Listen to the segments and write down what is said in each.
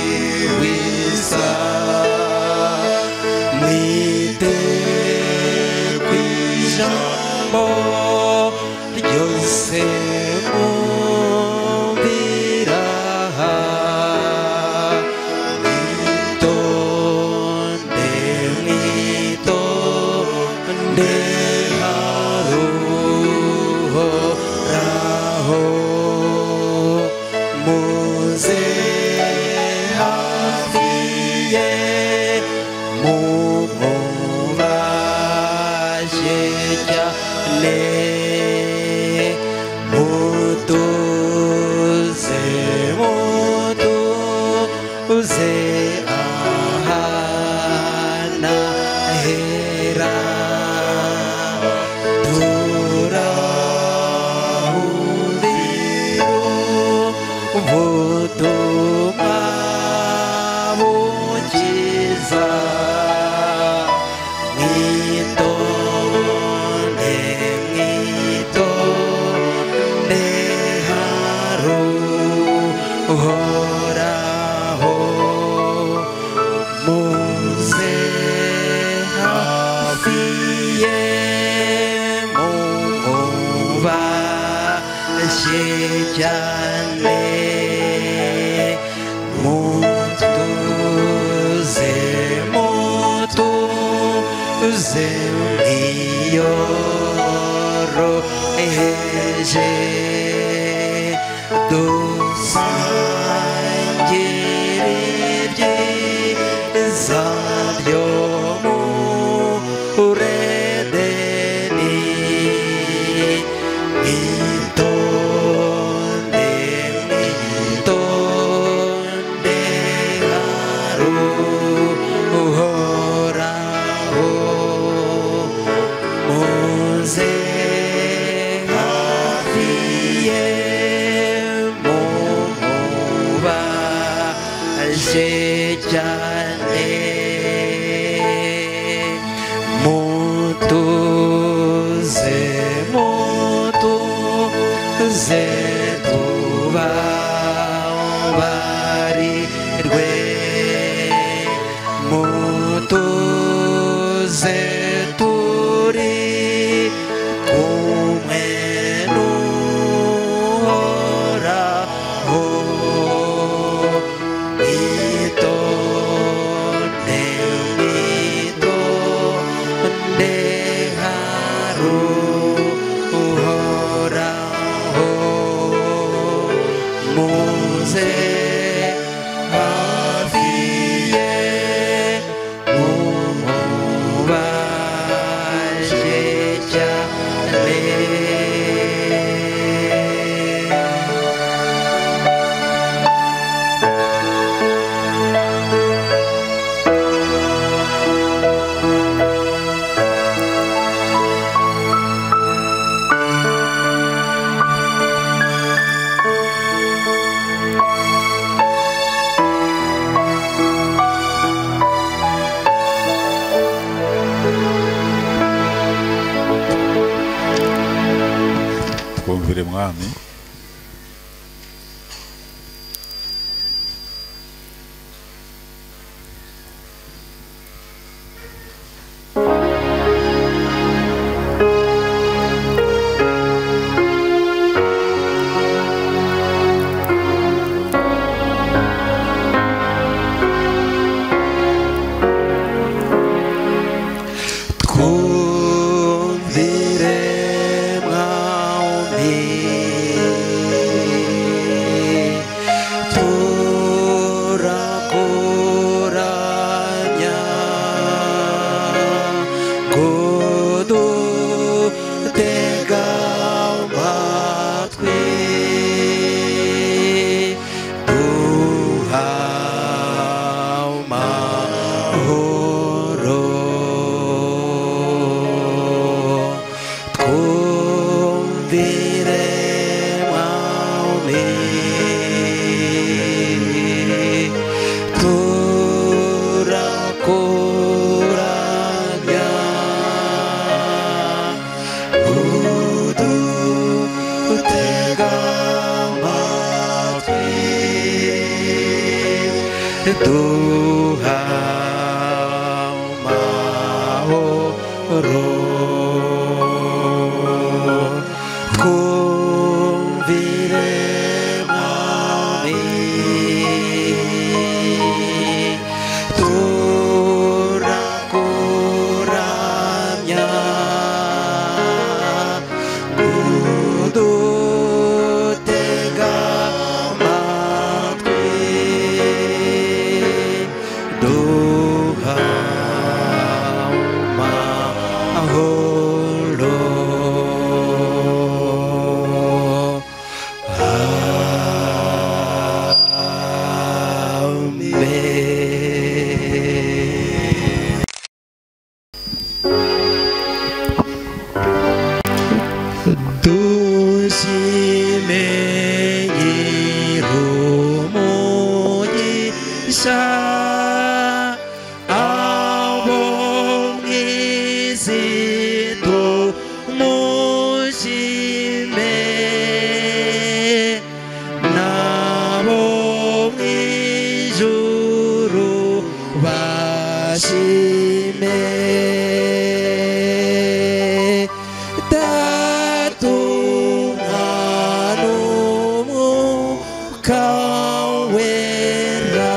Guhwihwisa mwite kw'ijambo ryose mwumvira, mwitonde mwitonde haruhoraho, muze hafi ye mumubashe cyane, mutuze mutuze ahana hera, turahumvira ubutumwa bukiza, mwitonde mwitonde haruhoraho, muze hafi ye mumubashe cyane, mutuze mutuze mwiyoroheje, dusangire ibyiza byo muri Edeni, mwitonde mwitonde haruhoraho, muze hafi ye mumubashe cyane, mutuze mutuze tubabarirwe, mutuze turi kumwe n'Uhoraho, mwitonde mwitonde haruhoraho, muze hafi ye mumubashe cyane. Twumvire Mwami. Twumvire Mwami, turakuramya, kudutega amatwi, duha amahoro, twumvire Mwami, turakuramya, Duha amahoro, twumvire Mwami, turakuramya, kudutega amatwi, duha amahoro. Amen. Dushime nyir'umugisha, abo mw'isi tumushime, nabo mw'ijuru bashime. Data, Umwana, Umwuka Wera.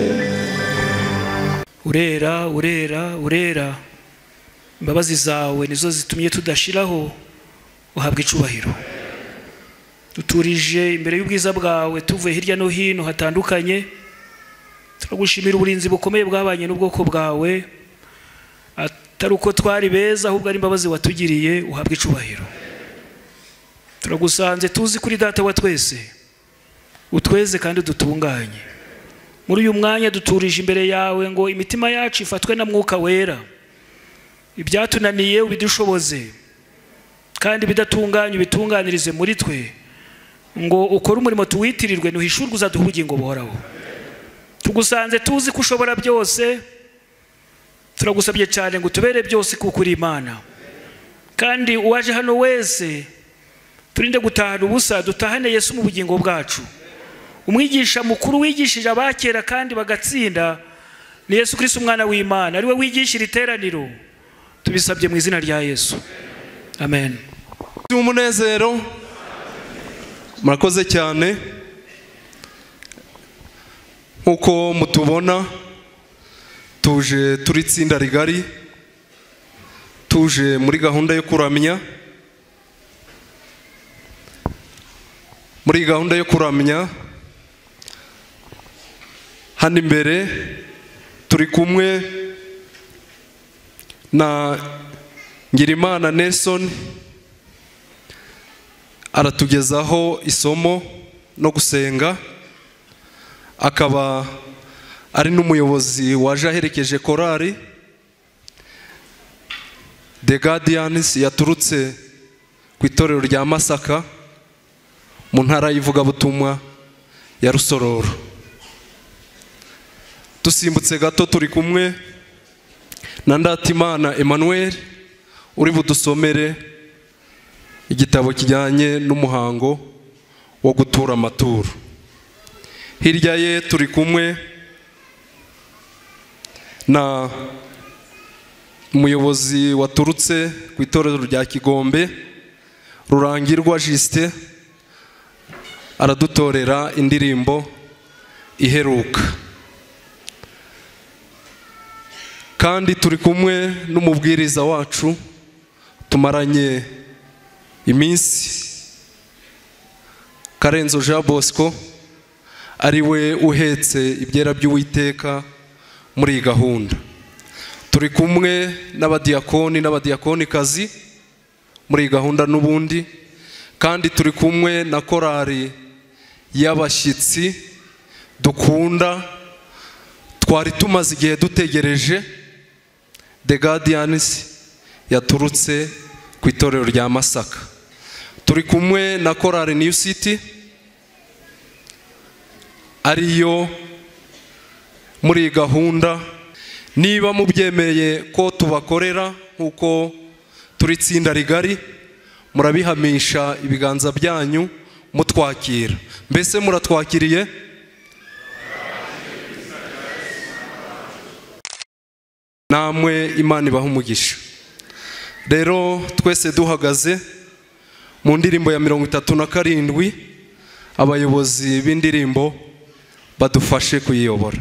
Amen. Urera, urera, urera, imbabazi zawe nizo zitumye tudashiraho, uhabwa icubahiro. Duturije imbere y'ubwiza bwawe tuvuye hirya no hino hatandukanye, turagushimira uburinzi bukomeye bwabanye n'ubwoko bwawe, atari uko twari beza ahubwo ari imbabazi watugiriye, uhabwa icubahiro. Turagusanze tuzi kuri data wa twese, utweze kandi dutunganye. Muri uyu mwanya duturije imbere yawe ngo imitima yacu ifatwe na Mwuka Wera, ibyatunaniye ubidushoboze, kandi ibidatunganye ubitunganirize muri twe, ngo ukore umurimo tuwitirirwe, nuhishurwe uzaduha ubugingo buhoraho. Tugusanze tuzi ko ushobora byose, turagusabye cyane ngo utubere byose kuko uri Imana. Kandi uwaje hano wese turinde gutahana ubusa, dutahane Yesu mu bugingo bwacu. Umwigisha mukuru wigishije abakera kandi bagatsinda ni Yesu Kristo umwana w'Imana, ariwe wigishira iteraniro. Tubisabye mu izina rya Yesu, amen. Umunezero, murakoze cyane. Nkuko mutubona tuje turi itsinda rigari, tuje muri gahunda yo kuramya. Muri gahunda yo kuramya hano imbere turi kumwe na Ngirimana Nelson, aratugezaho isomo no gusenga, akaba ari n'umuyobozi waje aherekeje korari The Guardians yaturutse ku itorero rya Masaka mu ntara y'ivugabutumwa ya Rusororo. Dusimbutse gato turi kumwe na Ndatimana Emmanuel uri budusomere igitabo kijyanye n'umuhango wo gutura amaturo. Hirya ye turi kumwe na umuyobozi waturutse ku itorero rya Kigombe, Rurangirwa Justin, aradutorera indirimbo iheruka. Kandi turi kumwe n'umubwiriza wacu tumaranye iminsi, Karenzo Jean Bosco, ari we uhetse ibyera by'Uwiteka muri iyi gahunda. Turi kumwe n'abadiyakoni n'abadiyakonikazi muri iyi gahunda n'ubundi, kandi turi kumwe na korari y'abashyitsi dukunda twari tumaze igihe dutegereje, The Guardians yaturutse ku itorero rya Masaka. Turi kumwe na korari New City ariyo muri iyi gahunda. Niba mubyemeye ko tubakorera nkuko Turi itsinda rigari, murabihamisha ibiganza byanyu mutwakira. Mbese muratwakiriye? Namwe Imana ibaha umugisha. Rero twese duhagaze mu ndirimbo ya 37, abayobozi b'indirimbo badufashe kuyiyobora.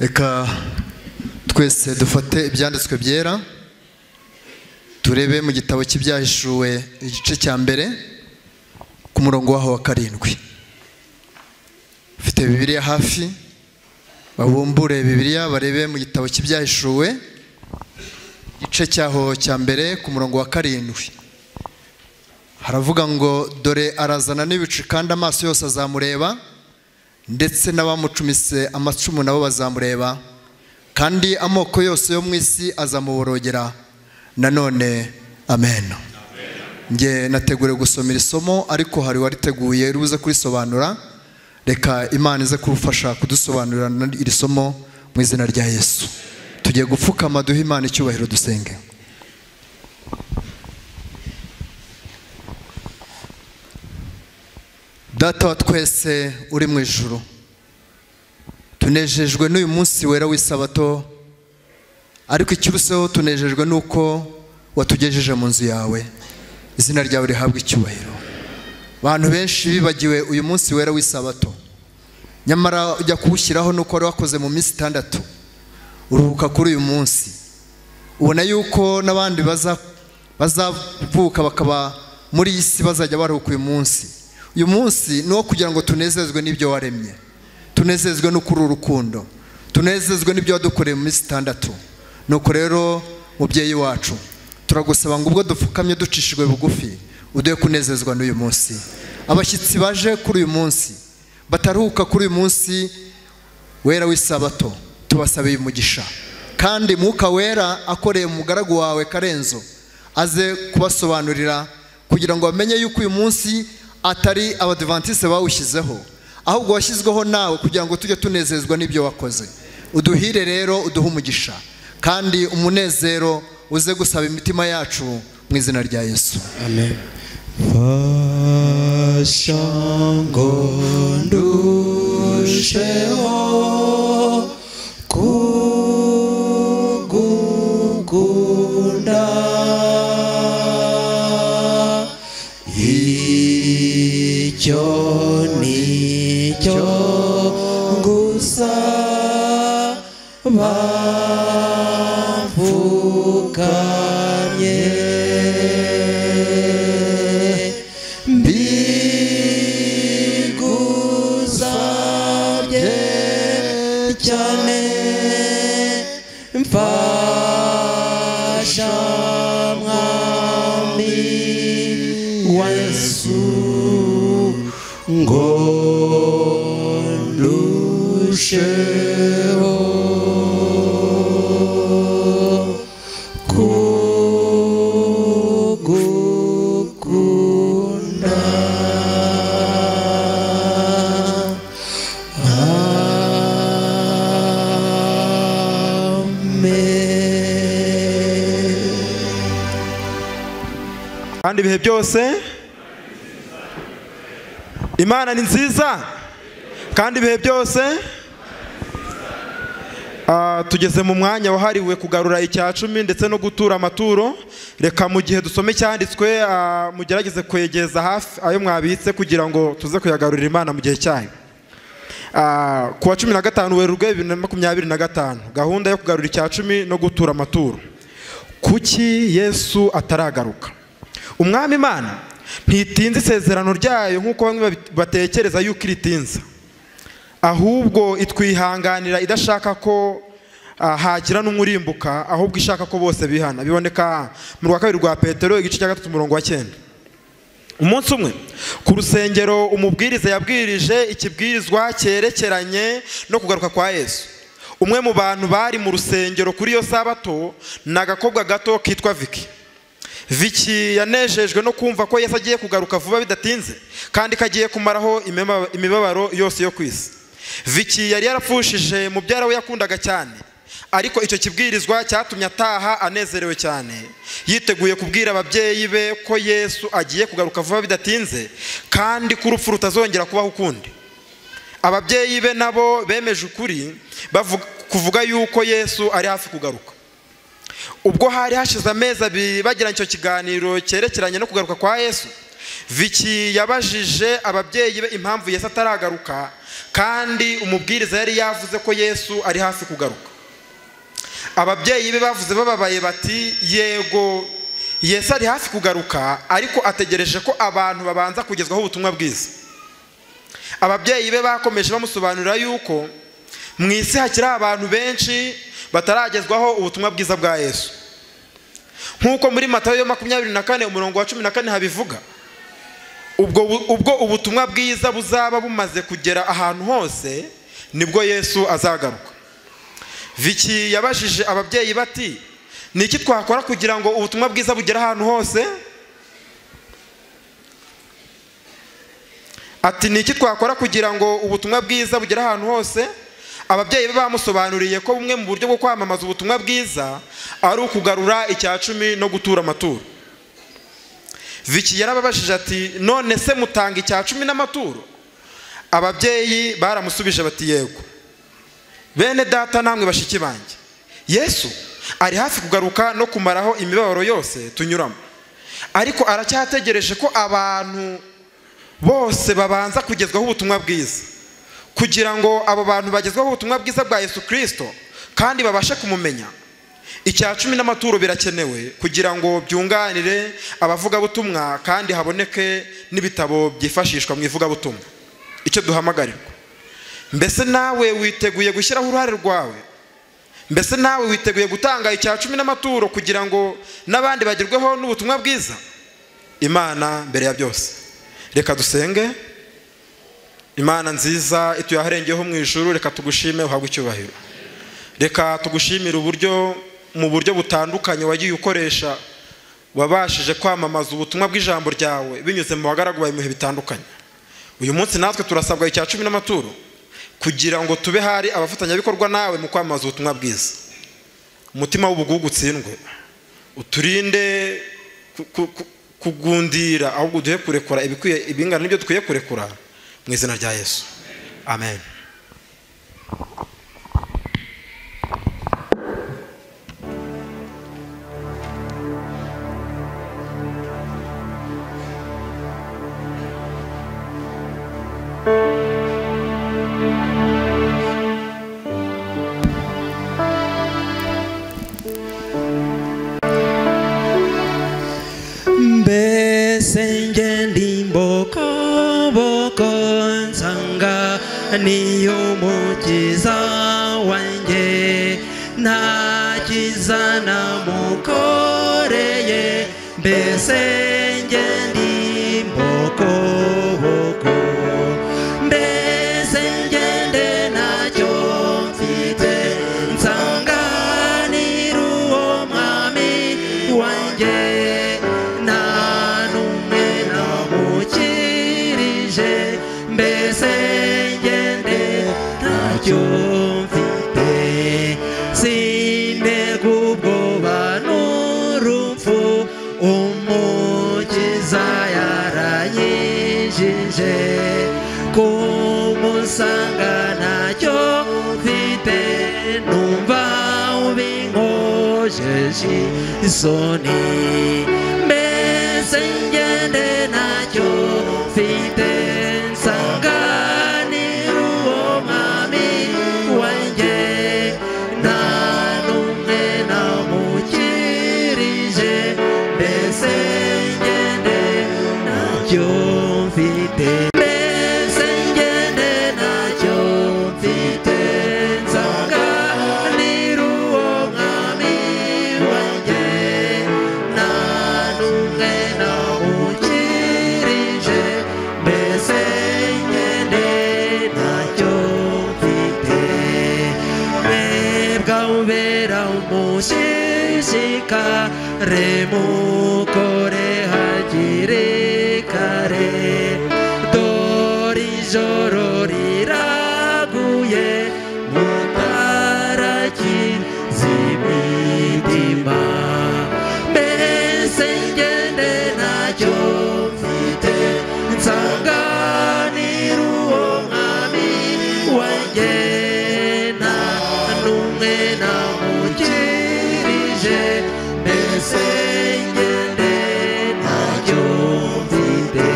Reka twese dufate ibyanditswe byera, turebe mu gitabo cy'Ibyahishuwe igice cya mbere ku murongo waho wa 7. Ufite Bibiliya hafi, babumbure Bibiliya barebe mu gitabo cy'Ibyahishuwe igice cyaho cya mbere ku murongo wa 7. Haravuga ngo dore arazana n'ibicu kandi amaso yose azamureba, ndetse n'abamucumise amacumu nabo bazamureba, kandi amoko yose yo mu isi azamuborogera. Nanone amen. Nge nategure gusomera isomo, ariko hari wariteguye ruze kurisobanura. Reka Imana ize kurufasha kudusobanurira iri somo mu izina rya Yesu. Tugiye gupfukama duhe Imana icyubahiro dusenge. Data wa twese uri mu ijuru, tunejejwe n'uyu munsi wera w'isabato, ariko ikiruseho tunejejwe nuko watugejeje mu nzu yawe. Izina ryawe rihabwe icyubahiro. Abantu benshi bibagiwe uyu munsi wera w'isabato, nyamara ujya kuwushyiraho nuko wari wakoze mu minsi 6 uruhuka kuri uyu munsi. Ubona yuko n'abandi bazavuka bakaba muri iyi si bazajya baruhuka uyu munsi. Uyu munsi ni uwo kugira ngo tunezezwe n'ibyo waremye, tunezezwe n'ukuri urukundo, tunezezwe n'ibyo wadukoreye mu minsi 6. Nuko rero mubyeyi wacu, turagusaba ngo ubwo dupfukamye ducishijwe bugufi, uduhe kunezezwa n'uyu munsi. Abashyitsi baje kuri uyu munsi bataruhuka kuri uyu munsi wera w'isabato, tubasabiye umugisha, kandi Mwuka Wera akoreye umugaragu wawe Karenzo aze kubasobanurira kugira ngo bamenye yuko uyu munsi atari abadivantiste bawushyizeho, ahubwo washyizweho nawe kugira ngo tujye tunezezwa n'ibyo wakoze. Uduhire rero, uduhe umugisha, kandi umunezero uze gusaba imitima yacu mu izina rya Yesu. Amen. Fasha ngo ndusheho kugukunda, icyo nicyo ngusaba mfukamye, mbigusabye cyane, mfasha Mwami Yesu ngo ndusheho kugukunda. Amen. Kandi ibihe byose Imana ni nziza, kandi ibihe byose. Tugeze mu mwanya wahariwe kugarura icya 10 ndetse no gutura amaturo. Reka mu gihe dusome icyanditswe mugerageze kwegeza hafi ayo mwabitse kugira ngo tuze kuyagarurira Imana mu gihe cyayo. Ku wa 15 Werurwe 2025, gahunda yo kugarura icya 10 no gutura amaturo. Kuki Yesu ataragaruka? Umwami Imana ntitinze isezerano ryayo nk'uko bamwe batekereza yuko iritinza, ahubwo itwihanganira idashaka ko hagira n'umurimbuka, ahubwo ishaka ko bose bihana. Biboneka mu rwa kabiri rwa Petero igice cya 3 umurongo wa 9. Umunsi umwe ku rusengero umubwiriza yabwirije ikibwirizwa cyerekeranye no kugaruka kwa Yesu. Umwe mu bantu bari mu rusengero kuri iyo sabato ni agakobwa gato kitwa Vicky. Vicky yanejejwe no kumva ko Yesu agiye kugaruka vuba bidatinze, kandi kagiye kumaraho imibabaro yose yo kwisi. Vicky yari yarapfushije mubyara we yakundaga cyane, ariko icyo kibwirizwa cyatumye ataha anezerewe cyane, yiteguye kubwira ababyeyi be ko Yesu agiye kugaruka vuba bidatinze, kandi ko urupfu rutazongera kubaho ukundi. Ababyeyi be nabo bemeje ukuri kuvuga yuko Yesu ari hafi kugaruka. Ubwo hari hashize amezi abiri bagiranye icyo kiganiro cyerekeranye no kugaruka kwa Yesu, Vicky yabajije ababyeyi be impamvu Yesu ataragaruka, kandi umubwiriza yari yavuze ko Yesu ari hafi kugaruka. Ababyeyi be bavuze bababaye bati, yego Yesu ari hafi kugaruka, ariko ategereje ko abantu babanza kugezwaho ubutumwa bwiza. Ababyeyi be bakomeje bamusobanurira yuko mu isi hakiri abantu benshi bataragezwaho ubutumwa bwiza bwa Yesu. Nkuko muri Matayo 24 umurongo wa 14 habivuga, ubwo ubutumwa bwiza buzaba bumaze kugera ahantu hose, nibwo Yesu azagaruka. Vicky yabajije ababyeyi bati, ni iki twakora kugira ngo ubutumwa bwiza bugere ahantu hose? Ati, ni iki twakora kugira ngo ubutumwa bwiza bugere ahantu hose? Ababyeyi be bamusobanuriye ko bumwe mu buryo bwo kwamamaza ubutumwa bwiza ari ukugarura icya 10 no gutura amaturo. Vicky yarababajije ati, none se mutanga icya 10 n'amaturo? Ababyeyi baramusubije bati, yego. Bene data namwe bashiki banjye, Yesu ari hafi kugaruka no kumaraho imibabaro yose tunyuramo, ariko aracyategereje ko abantu Bose babanza kugezwaho ubutumwa bwiza, kugira ngo abo bantu bagezweho ubutumwa bwiza bwa Yesu Kristo kandi babashe kumumenya. Icya cumi n'amaturo birakenewe kugira ngo byunganire abavugabutumwa kandi haboneke n'ibitabo byifashishwa mu ivugabutumwa. Icyo duhamagarirwa, mbese nawe witeguye gushyiraho uruhare rwawe? Mbese nawe witeguye gutanga icya cumi n'amaturo kugira ngo n'abandi bagerweho n'ubutumwa bwiza? Imana mbere ya byose. Reka dusenge. Imana nziza ituye aharengeyeho mu ijuru, reka tugushime uhabwe icyubahiro. Reka tugushimire uburyo mu buryo butandukanye wagiye ukoresha wabashije kwamamaza ubutumwa bw'ijambo ryawe binyuze mu bagaragu bawe mu bihe bitandukanye. Uyu munsi natwe turasabwa icya cumi n'amaturo kugira ngo tube hari abafatanyabikorwa nawe mu kwamamaza ubutumwa bwiza. Umutima w'ubugugu utsindwe, uturinde kugundira, ahubwo uduhe kurekura ibikwiye ibingana n'ibyo dukwiye kurekura, mu izina rya Yesu, amen. Mbese nge ndi mbokoboko nsanga ni umukiza wanjye, nta cyiza namukoreye. Mbese nge ndi mbokoboko, mbese ngende ntacyo mfite, nsanganira uwo mwami wanjye. Mbese ngende ntacyo mfite, sinterwa ubwoba n'urupfu, umukiza yaranyijije. Kumusanga ntacyo mfite, numva ubinkojeje isoni. Mbese ngende ntacyo mfite, nsanganira uwo mwami wanjye, nta n'umwe namukirije. Mbese ngende ntacyo mfite, mbese ngende ntacyo mfite, nsanganira uwo mwami wanjye, nta n'umwe namukirije. Mbese ngende ntacyo mfite, mwebwe ubera umushishikare, mukore hakiri kare, dore ijoro riraguye, mutarakiza imitima. Mbese ngende ntacyo mfite, nsanganira uwo mwami wanjye, nta n'umwe namukirije. Mbese ngende ntacyo mfite.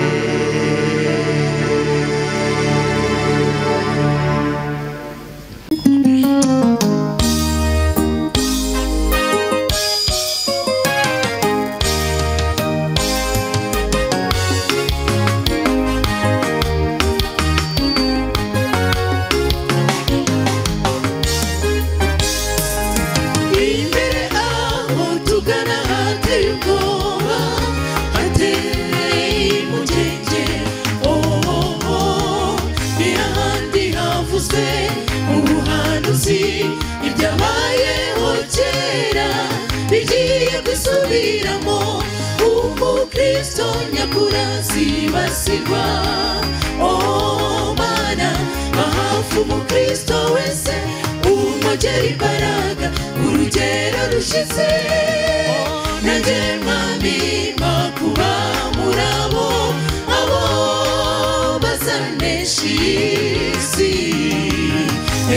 Imbere aho tugana hateye ubwoba, hateye impungenge, oh, ni ahandi havuzwe ubuhanuzi, ibyabayeho kera bigiye gusubiramo. Umukristo nyakuri azibasirwa, oh Mana, bahafi umukristo wese umwongera imbaraga urugero rushize. Nanjye mwami makuba murabo abo bazanesha isi,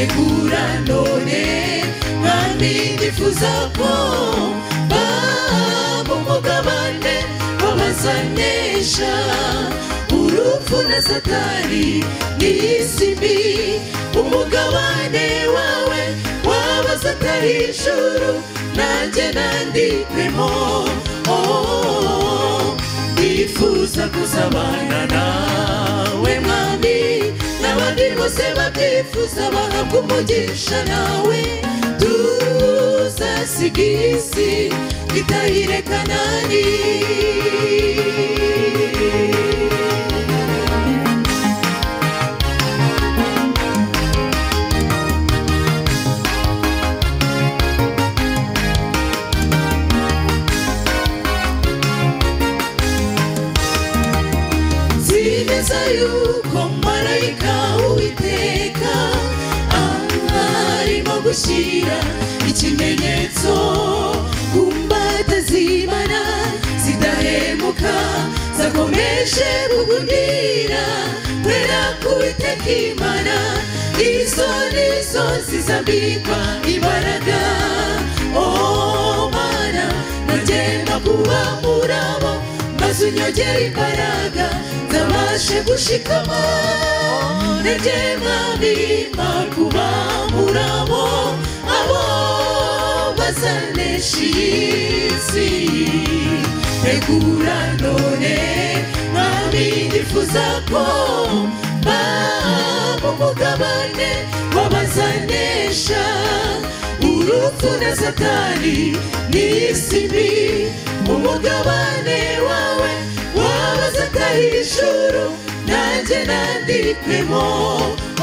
egura none mwami ndifuza ko baba umugabane w'abazanesha. Urupfu na Satani n'isi mbi, umugabane wawe wabaza atari ijuru, nanjye nandikwemo. Oh, ndifuza kuzabana nawe mwami, n'abandi bose babyifuza bahabwa umugisha nawe. Tuzasiga isi twitahire Kanani. Nzi yuko marayika w'Uwiteka arimo gushyira ikimenyetso ku mbata z'Imana zidahemuka, zakomeje kugundira kwera k'Uwiteka Imana. Izo nizo zizambikwa imbaraga. Oh Mana, nagenda kuba murabo, maze unyongere imbaraga nzabashe gushikama. Nanjye mwami kuba murabo, abo bazanesha isi. Egura none mwami, ndifuza ko baba umugabane w'abazanesha urupfu na Satani n'isi mbi, umugabane wawe wabaza atari ijuru, nanjye nandikwemo.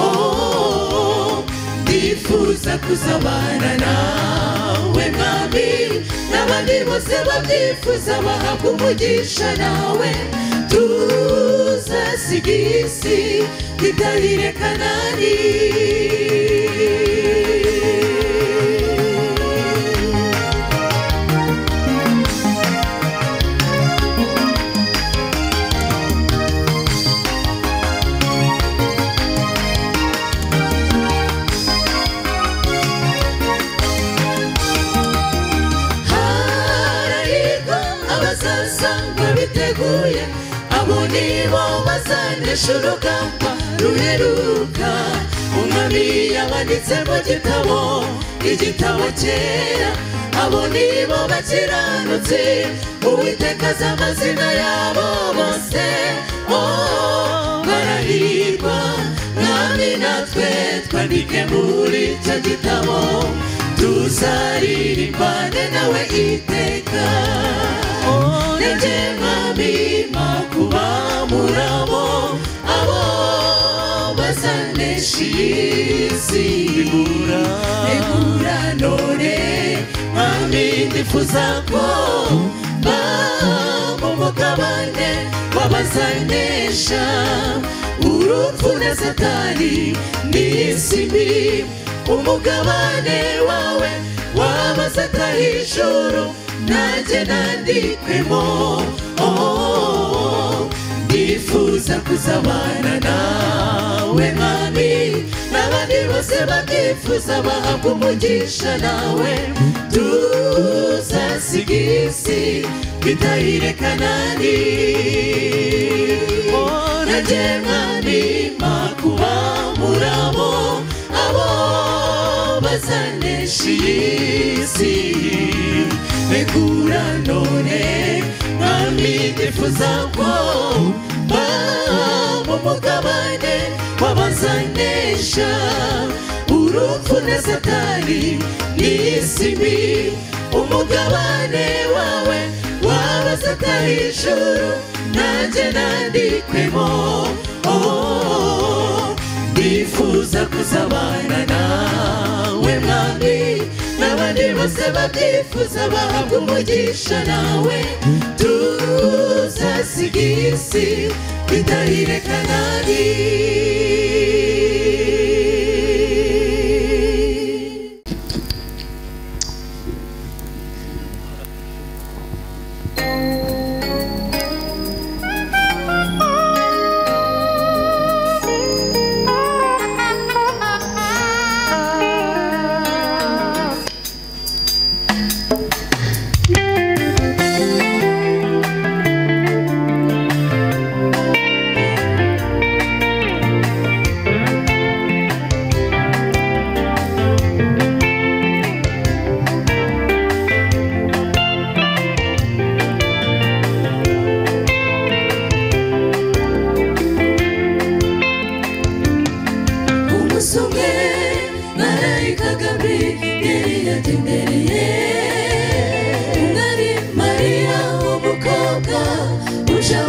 Oh, ndifuza kuzabana nawe mwami, n'abandi bose babyifuza bahabwa umugisha nawe. Tuzasiga isi twitahire Kanani. Harahirwa abazasangwa biteguye, abo nibo bazanesha urugamba ruheruka. Umwami yabanditse mu gitabo, igitabo cyera, abo nibo bakiranutse, Uwiteka azi amazina yabo bose. Oh, barahirwa mwami, natwe twandike muri icyo gitabo, tuzaririmbane nawe iteka. Nanjye mwami kuba murabo, abo bazanesha isi. Egura none mwami, ndifuza ko baba umugabane w'abazanesha urupfu na Satani n'isi mbi, umugabane wawe wabaza atari ijuru, nanjye nandikwemo. Oh, ndifuza kuzabana nawe mwami, n'abandi bose babyifuza bahabwa umugisha nawe. Tuzasiga isi twitahire Kanani. Nanjye mwami kuba murabo, abo bazanesha isi. Egura none mwami, ndifuza ko baba umugabane w'abazanesha urupfu na Satani n'isi mbi, umugabane wawe wabaza atari ijuru, nanjye nandikwemo. Oh, ndifuza kuzabana nawe mwami, n'abandi bose babyifuza bahabwa umugisha nawe. Tuzasiga isi twitahire Kanani.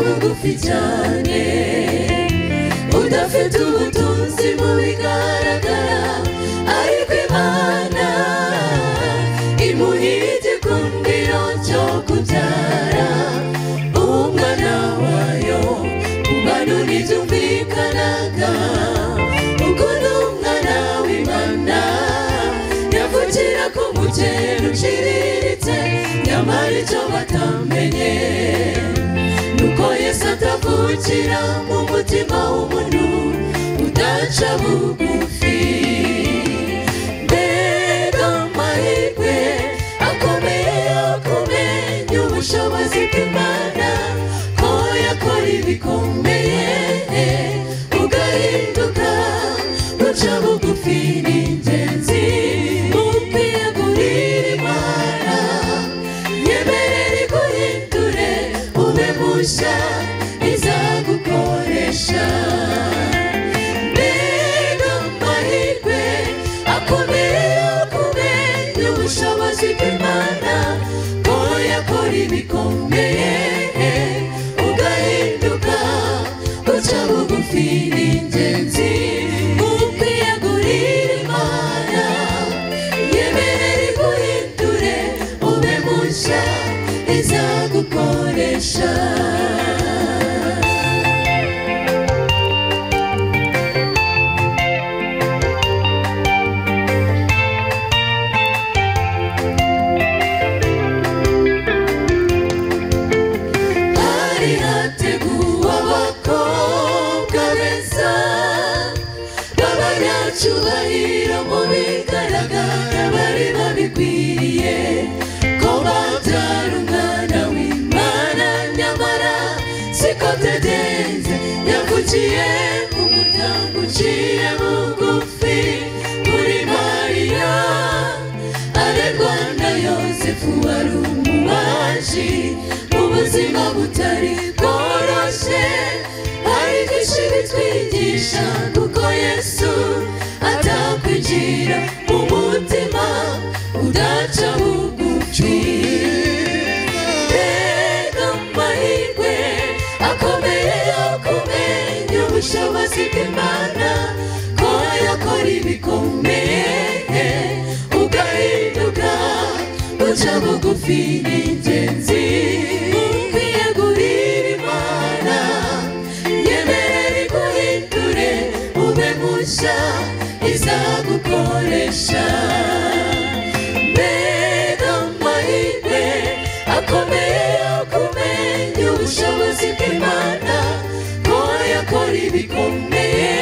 Bugufi cyane udafite ubutunzi mu bigaragara, ariko Imana imuha igikundiro cyo kubyara umwana wayo. Mu bantu ntibyumvikanaga ukuntu umwana w'Imana yavukira ku mukene uciriritse, nyamara icyo batamenye nuko Yesu atavukira mu mutima w'umuntu udaca bugufi. Mbega amahirwe akomeye yo kumenya ubushobozi bw'Imana, ko yakora ibikomeye ugahinduka. Guca bugufi ni ingenzi mu kwiyegurira Imana, yemerera iguhindure ube mushya izagukoresha. Mbega amahirwe akomeye yo kumenya ubushobozi bw'Imana, ko yakora ibikomeye ugahinduka. Guca bugufi ni ingenzi mu kwiyegurira Imana, yemerera iguhindure ube mushya izagukoresha. Hari hateguwe abakobwa beza b'abanyacyubahiro mu bigaragara, bari babikwiriye ko babyara umwana w'Imana, nyamara siko byagenze. Yavukiye mu muryango uciye bugufi kuri Mariya, arerwa na Yosefu wari umubaji mu buzima butari bworoshye. Hari byinshi bitwigisha kuko Yesu atakwinjira mu mutima udaca bugufi. Mbega amahirwe akomeye yo kumenya ubushobozi bw'Imana, ko yakora ibikomeye ugahinduka. Guca bugufi ni ingenzi mu kwiyegurira Imana, yemerera iguhindure ube mushya izagukoresha. Mbega amahirwe akomeye yo kumenya ubushobozi bw'Imana, ko yakora ibikomeye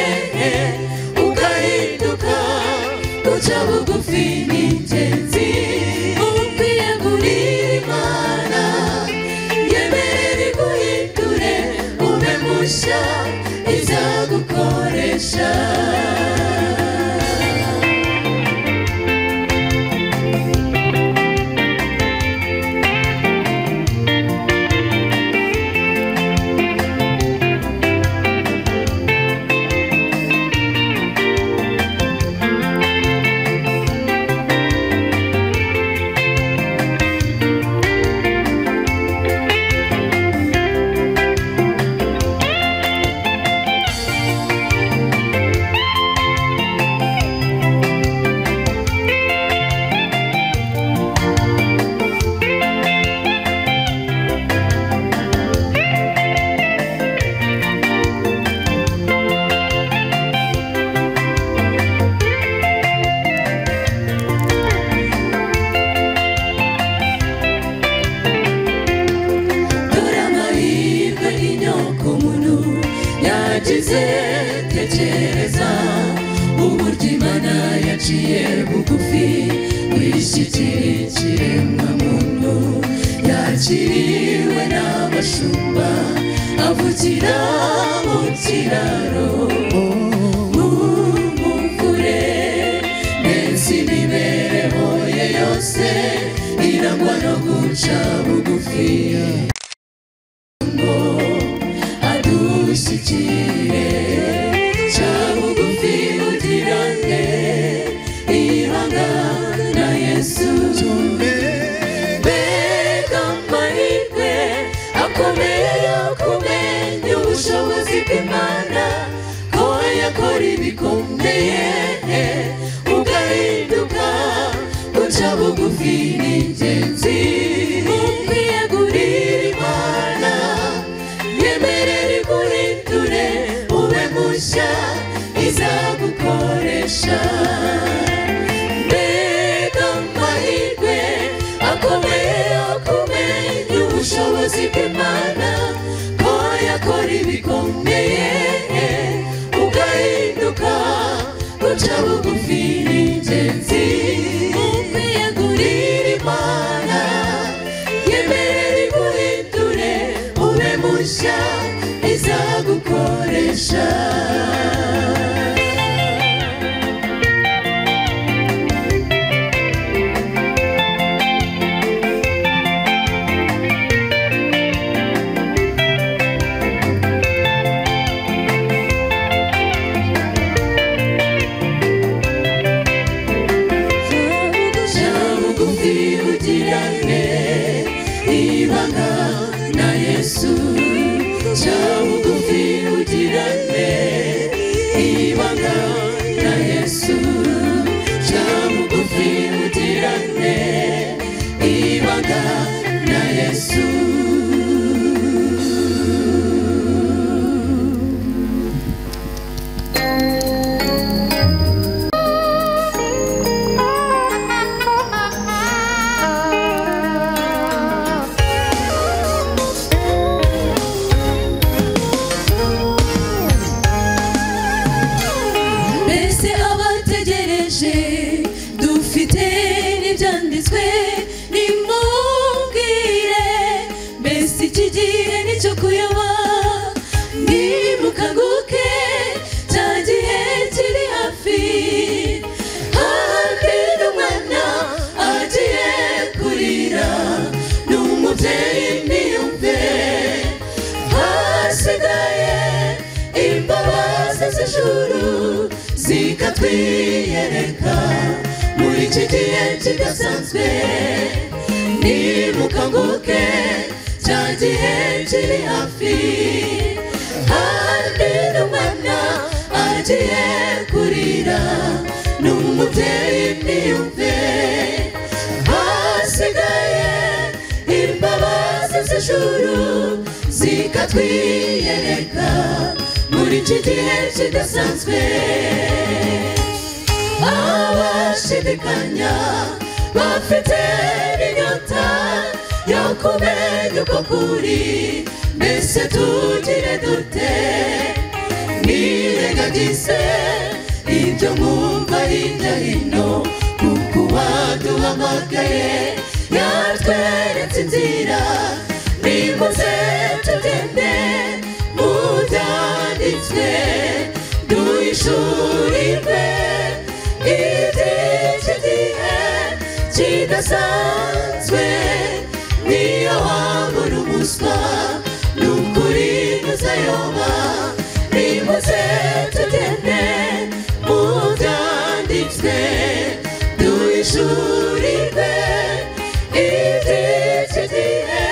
ugahinduka. Guca bugufi ni ingenzi mu kwiyegurira Imana, yemerera iguhindure ube mushya izagukoresha. Dore amahirwe inyokomuntu yagize, tekereza uburyo Imana yaciye bugufi wishyikira ikiremwamuntu. Yakiriwe n'abashumba avukira mu kiraro mu muvure, ndetse imibereho ye yose irangwa no guca bugufi ngo adushyikire. Ca bugufi ugirane ibanga na Yesu. Mbega amahirwe akomeye yo kumenya kunesha. Ibanga na Yesu, ca bugufi ugirane. Ibanga na Yesu, ca bugufi ugirane. Ibanga na Yesu. Dufite n'ibyanditswe nimubwire, mbese iki gihe nicyo kuyoba, nimukanguke cya gihe kiri hafi, hafi n'umwana agiye kurira, n'umubyeyi ntiyumve, hasigaye imbabazi z'ijuru zikatwiyereka muri iki gihe kidasanzwe, nimukanguke cya gihe kiri hafi, hafi n'umwana agiye kurira, n'umubyeyi ntiyumve, hasigaye imbabazi z'ijuru zikatwiyereka muri iki gihe kidasanzwe. Abashidikanya bafite inyota yo kumenya uko kuri, mbese tugire dute, nirengagize ibyo mwumva hirya hino, kuko uwaduhamagaye yatweretse inzira, nimuze tugende mu byanditswe duhishurirwe iby'iki gihe kidasanzwe, niyo wabura umuswa n'ukuri ntuzayoba, nimuze tugende mu byanditswe duhishurirwe iby'iki gihe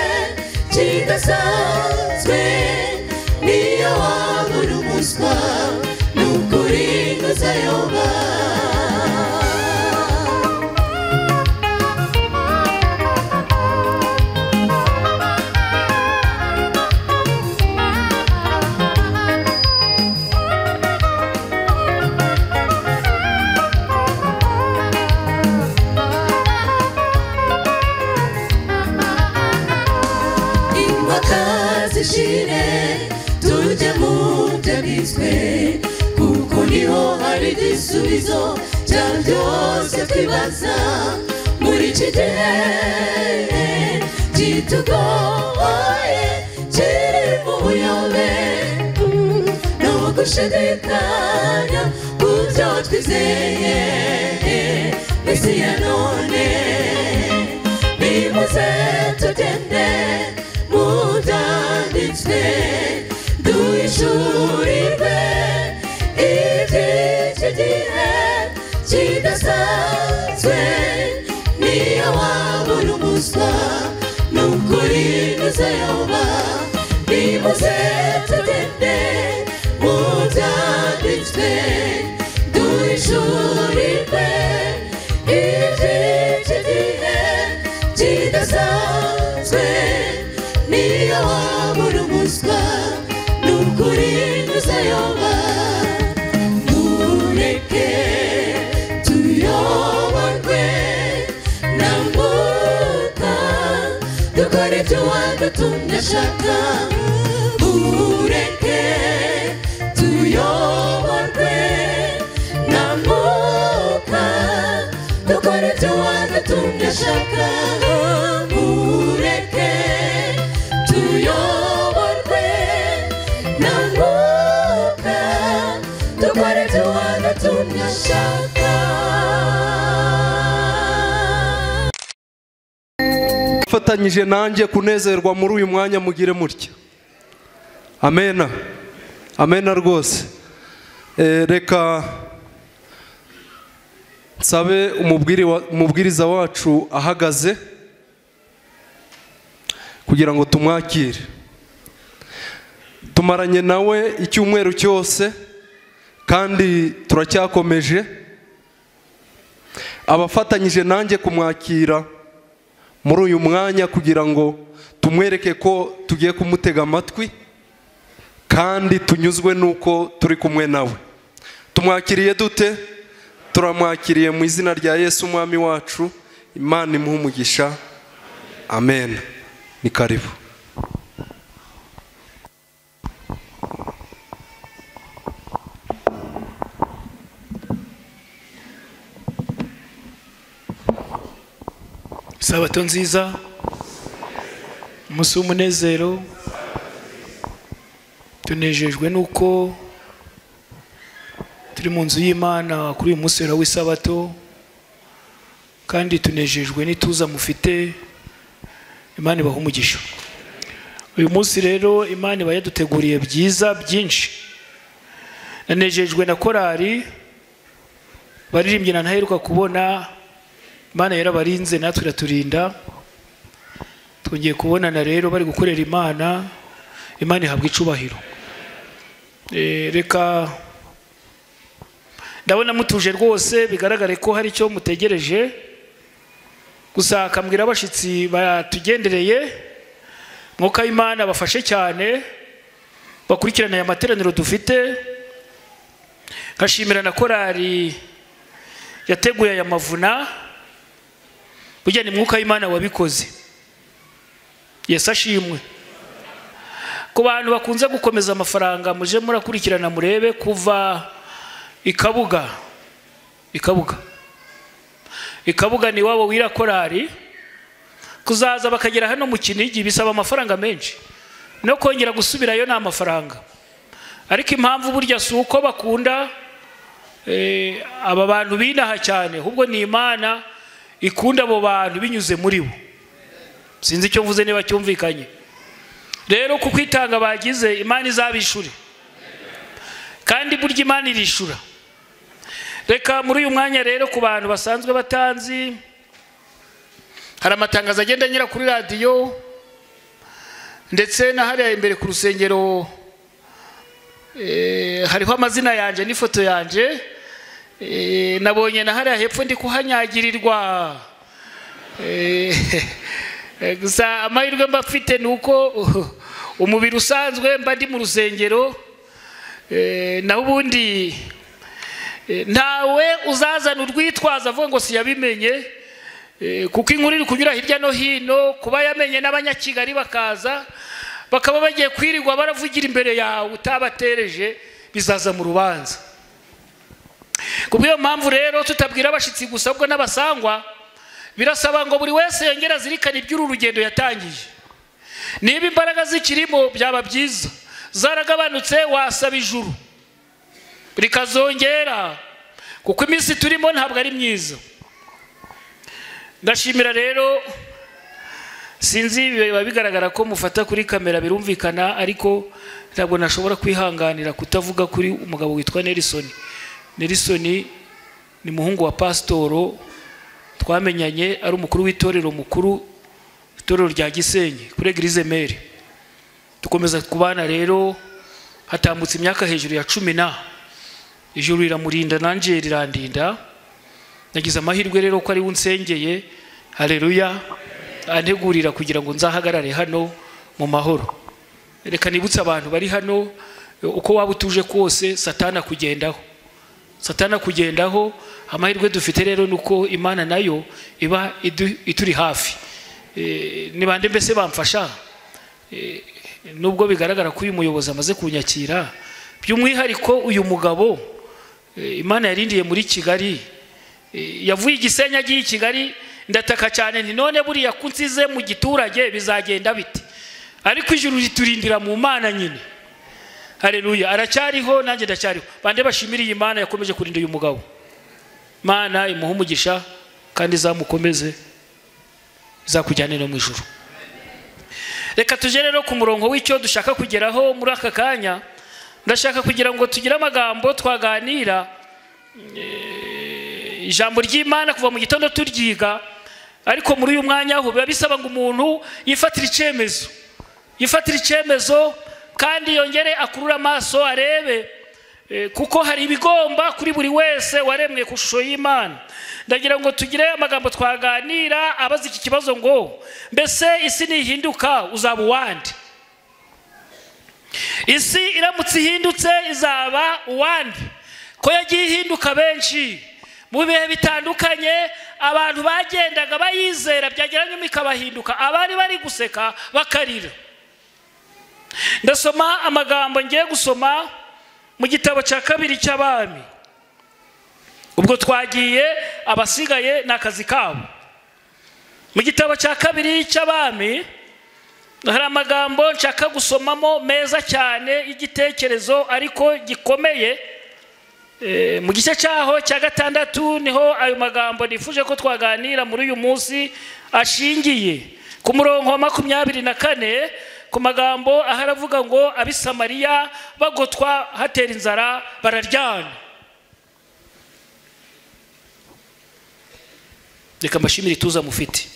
kidasanzwe, niyo wabura umuswa n'ukuri ntuzayoba. Zishire tujye mu byanditswe, kuko niho hari igisubizo cya byose twibaza muri iki gihe kitugoye kiri mu buyobe no gushidikanya ku byo twizeye isi ya none, nimuze tugende mu byanditswe duhishurirwe iby'iki gihe kidasanzwe, niyo wabura umuswa n'ukuri ntuzayoba, nimuze tugende mu byanditswe duhishurirwe iby'iki gihe kidasanzwe, niyo wabura umuswa n'ukuri ntuzayoba. Mureke tuyoborwe na Mwuka, dukore ibyo wadutumye ashaka, mureke tuyoborwe na Mwuka, dukore ibyo wadutumye ashaka, mureke tuyoborwe na Mwuka, ashaka. Fatanyije nanjye kunezerwa muri uyu mwanya mugire mutya. Amena. Amena rwose. Reka nsabe umubwiriza wacu ahagaze kugira ngo tumwakire. Tumaranye nawe icyumweru cyose kandi turacyakomeje. Abafatanyije nanjye kumwakira muri uyu mwanya kugira ngo tumwereke ko tugiye kumutega amatwi kandi tunyuzwe nuko turi kumwe nawe. Tumwakiriye dute? Turamwakiriye mu izina rya Yesu umwami wacu. Imana imuhe umugisha. Amen. Ni karibu. Sabato nziza, umunsi w'umunezero. Tunejejwe nuko turi mu nzu y'Imana kuri uyu munsi w'isabato, kandi tunejejwe n'ituza mufite. Imana ibahe umugisha. Uyu munsi rero Imana iba yaduteguriye byiza byinshi. Nanejejwe na korari baririmbye na ntaheruka kubona. Imana yarabarinze natwe iraturinda. Twongeye kubonana rero bari gukorera Imana. Imana ihabwa icubahiro. Reka ndabona mutuje rwose, bigaragare ko hari icyo mutegereje. Gusa akambwira abashitsi batugendereye, Mwuka w'Imana bafashe cyane bakurikirana aya materaniro dufite. Nkashimira na korari yateguye aya mavuna. Burya ni Mwuka w'Imana wabikoze. Yesu ashimwe. Ku bantu bakunze gukomeza amafaranga, muje murakurikirana murebe kuva Ikabuga. Ikabuga ni wabo wira korari, kuzaza bakagera hano mu Kinigi bisaba amafaranga menshi, no kongera gusubirayo nta mafaranga. Ariko impamvu burya si uko bakunda aba bantu binaha cyane, ahubwo ni Imana ikunda abo bantu binyuze muri bo. Sinzi icyo mvuze niba cyumvikanye. Rero ku kwitanga bagize, Imana izabishure. Kandi burya Imana irishura. Reka muri uyu mwanya rero ku bantu basanzwe batanzi, hari amatangazo agenda anyura kuri radiyo ndetse na hariya imbere ku rusengero, hariho amazina yanje n'ifoto yanje. Nabonye na hariya hepfo ndi kuhanyagirirwa. Gusa amahirwe mba mfite ni uko umubiri usanzwe mba ndi mu rusengero, naho ubundi ntawe uzazana urwitwaza avuga ngo siyabimenye, kuko inkuru iri kunyura hirya no hino. Kuba yamenye n'abanyakigali bakaza bakaba bagiye kwirirwa baravugira imbere yawe utabatereje, bizaza mu rubanza. Kubw'iyo mpamvu rero tutabwira abashitsi gusa ubwo n'abasangwa, birasaba ngo buri wese yongera azirikane iby'uru rugendo yatangiye. Niba imbaraga zikirimo byaba byiza, zaragabanutse wasaba ijuru rikazongera, kuko iminsi turimo ntabwo ari myiza. Ndashimira rero, sinzi biba bigaragara ko mufata kuri kamera birumvikana, ariko ntabwo nashobora kwihanganira kutavuga kuri umugabo witwa Nelson. Nelson ni muhungu wa pasitoro twamenyanye ari umukuru w'itorero mukuru, itorero rya Gisenyi kuri Eglise Mère. Dukomeza kubana rero, hatambutse imyaka hejuru ya 10 ijuru riramurinda nanje rirandinda. Nagize amahirwe rero ko ari we unsengeye, haleluya, antegurira kugira ngo nzahagarare hano mu mahoro. Reka nibutse abantu bari hano, uko waba utuje kose Satana kugendaho. Satana kugendaho. Amahirwe dufite rero nuko Imana nayo iba ituri hafi. Ni bande mbese bamfasha, nubwo bigaragara ko uyu muyobozi amaze kunyakira, by'umwihariko uyu mugabo Imana yarindiye muri Kigali, yavuye Igisenyi agiye i Kigali. Ndataka cyane nti none buriya kunsize mu giturage bizagenda bite? Ariko ijuru riturindira mu Mana nyine. Haleluya, aracyariho nanjye ndacyariho. Bande bashimiriye Imana yakomeje kurinda uyu mugabo. Imana imuhe umugisha kandi izamukomeze, izakujyane no mu ijuru. Reka tuje rero ku murongo w'icyo dushaka kugeraho muri aka kanya. Ndashaka kugira ngo tugire amagambo twaganira, ijambo ry'Imana kuva mu gitondo turyiga, ariko muri uyu mwanya aho biba bisaba ngo umuntu yifatire icyemezo, yifatire icyemezo kandi yongere akurure amaso arebe, kuko hari ibigomba kuri buri wese waremwe ku ishusho y'Imana. Ndagira ngo tugire amagambo twaganira abaza iki kibazo ngo mbese isi nihinduka uzaba uwande? Isi iramutse ihindutse izaba uwande? Ko yagiye ihinduka benshi mu bihe bitandukanye, abantu bagendaga bayizera byagera nyuma ikabahinduka, abari bari guseka bakarira. Ndasoma amagambo ngiye gusoma mu gitabo cya kabiri cy'Abami. Ubwo twagiye, abasigaye ni akazi kabo. Mu gitabo cya kabiri cy'Abami hari amagambo nshaka gusomamo meza cyane y'igitekerezo ariko gikomeye. Mu gice cyaho cya 6 niho ayo magambo nifuje ko twaganira muri uyu munsi ashingiye. Ku murongo wa 24, ku magambo aho aravuga ngo ab'Isamariya bagotwa hatera inzara bararyana. Reka mbashimire ituza mufite.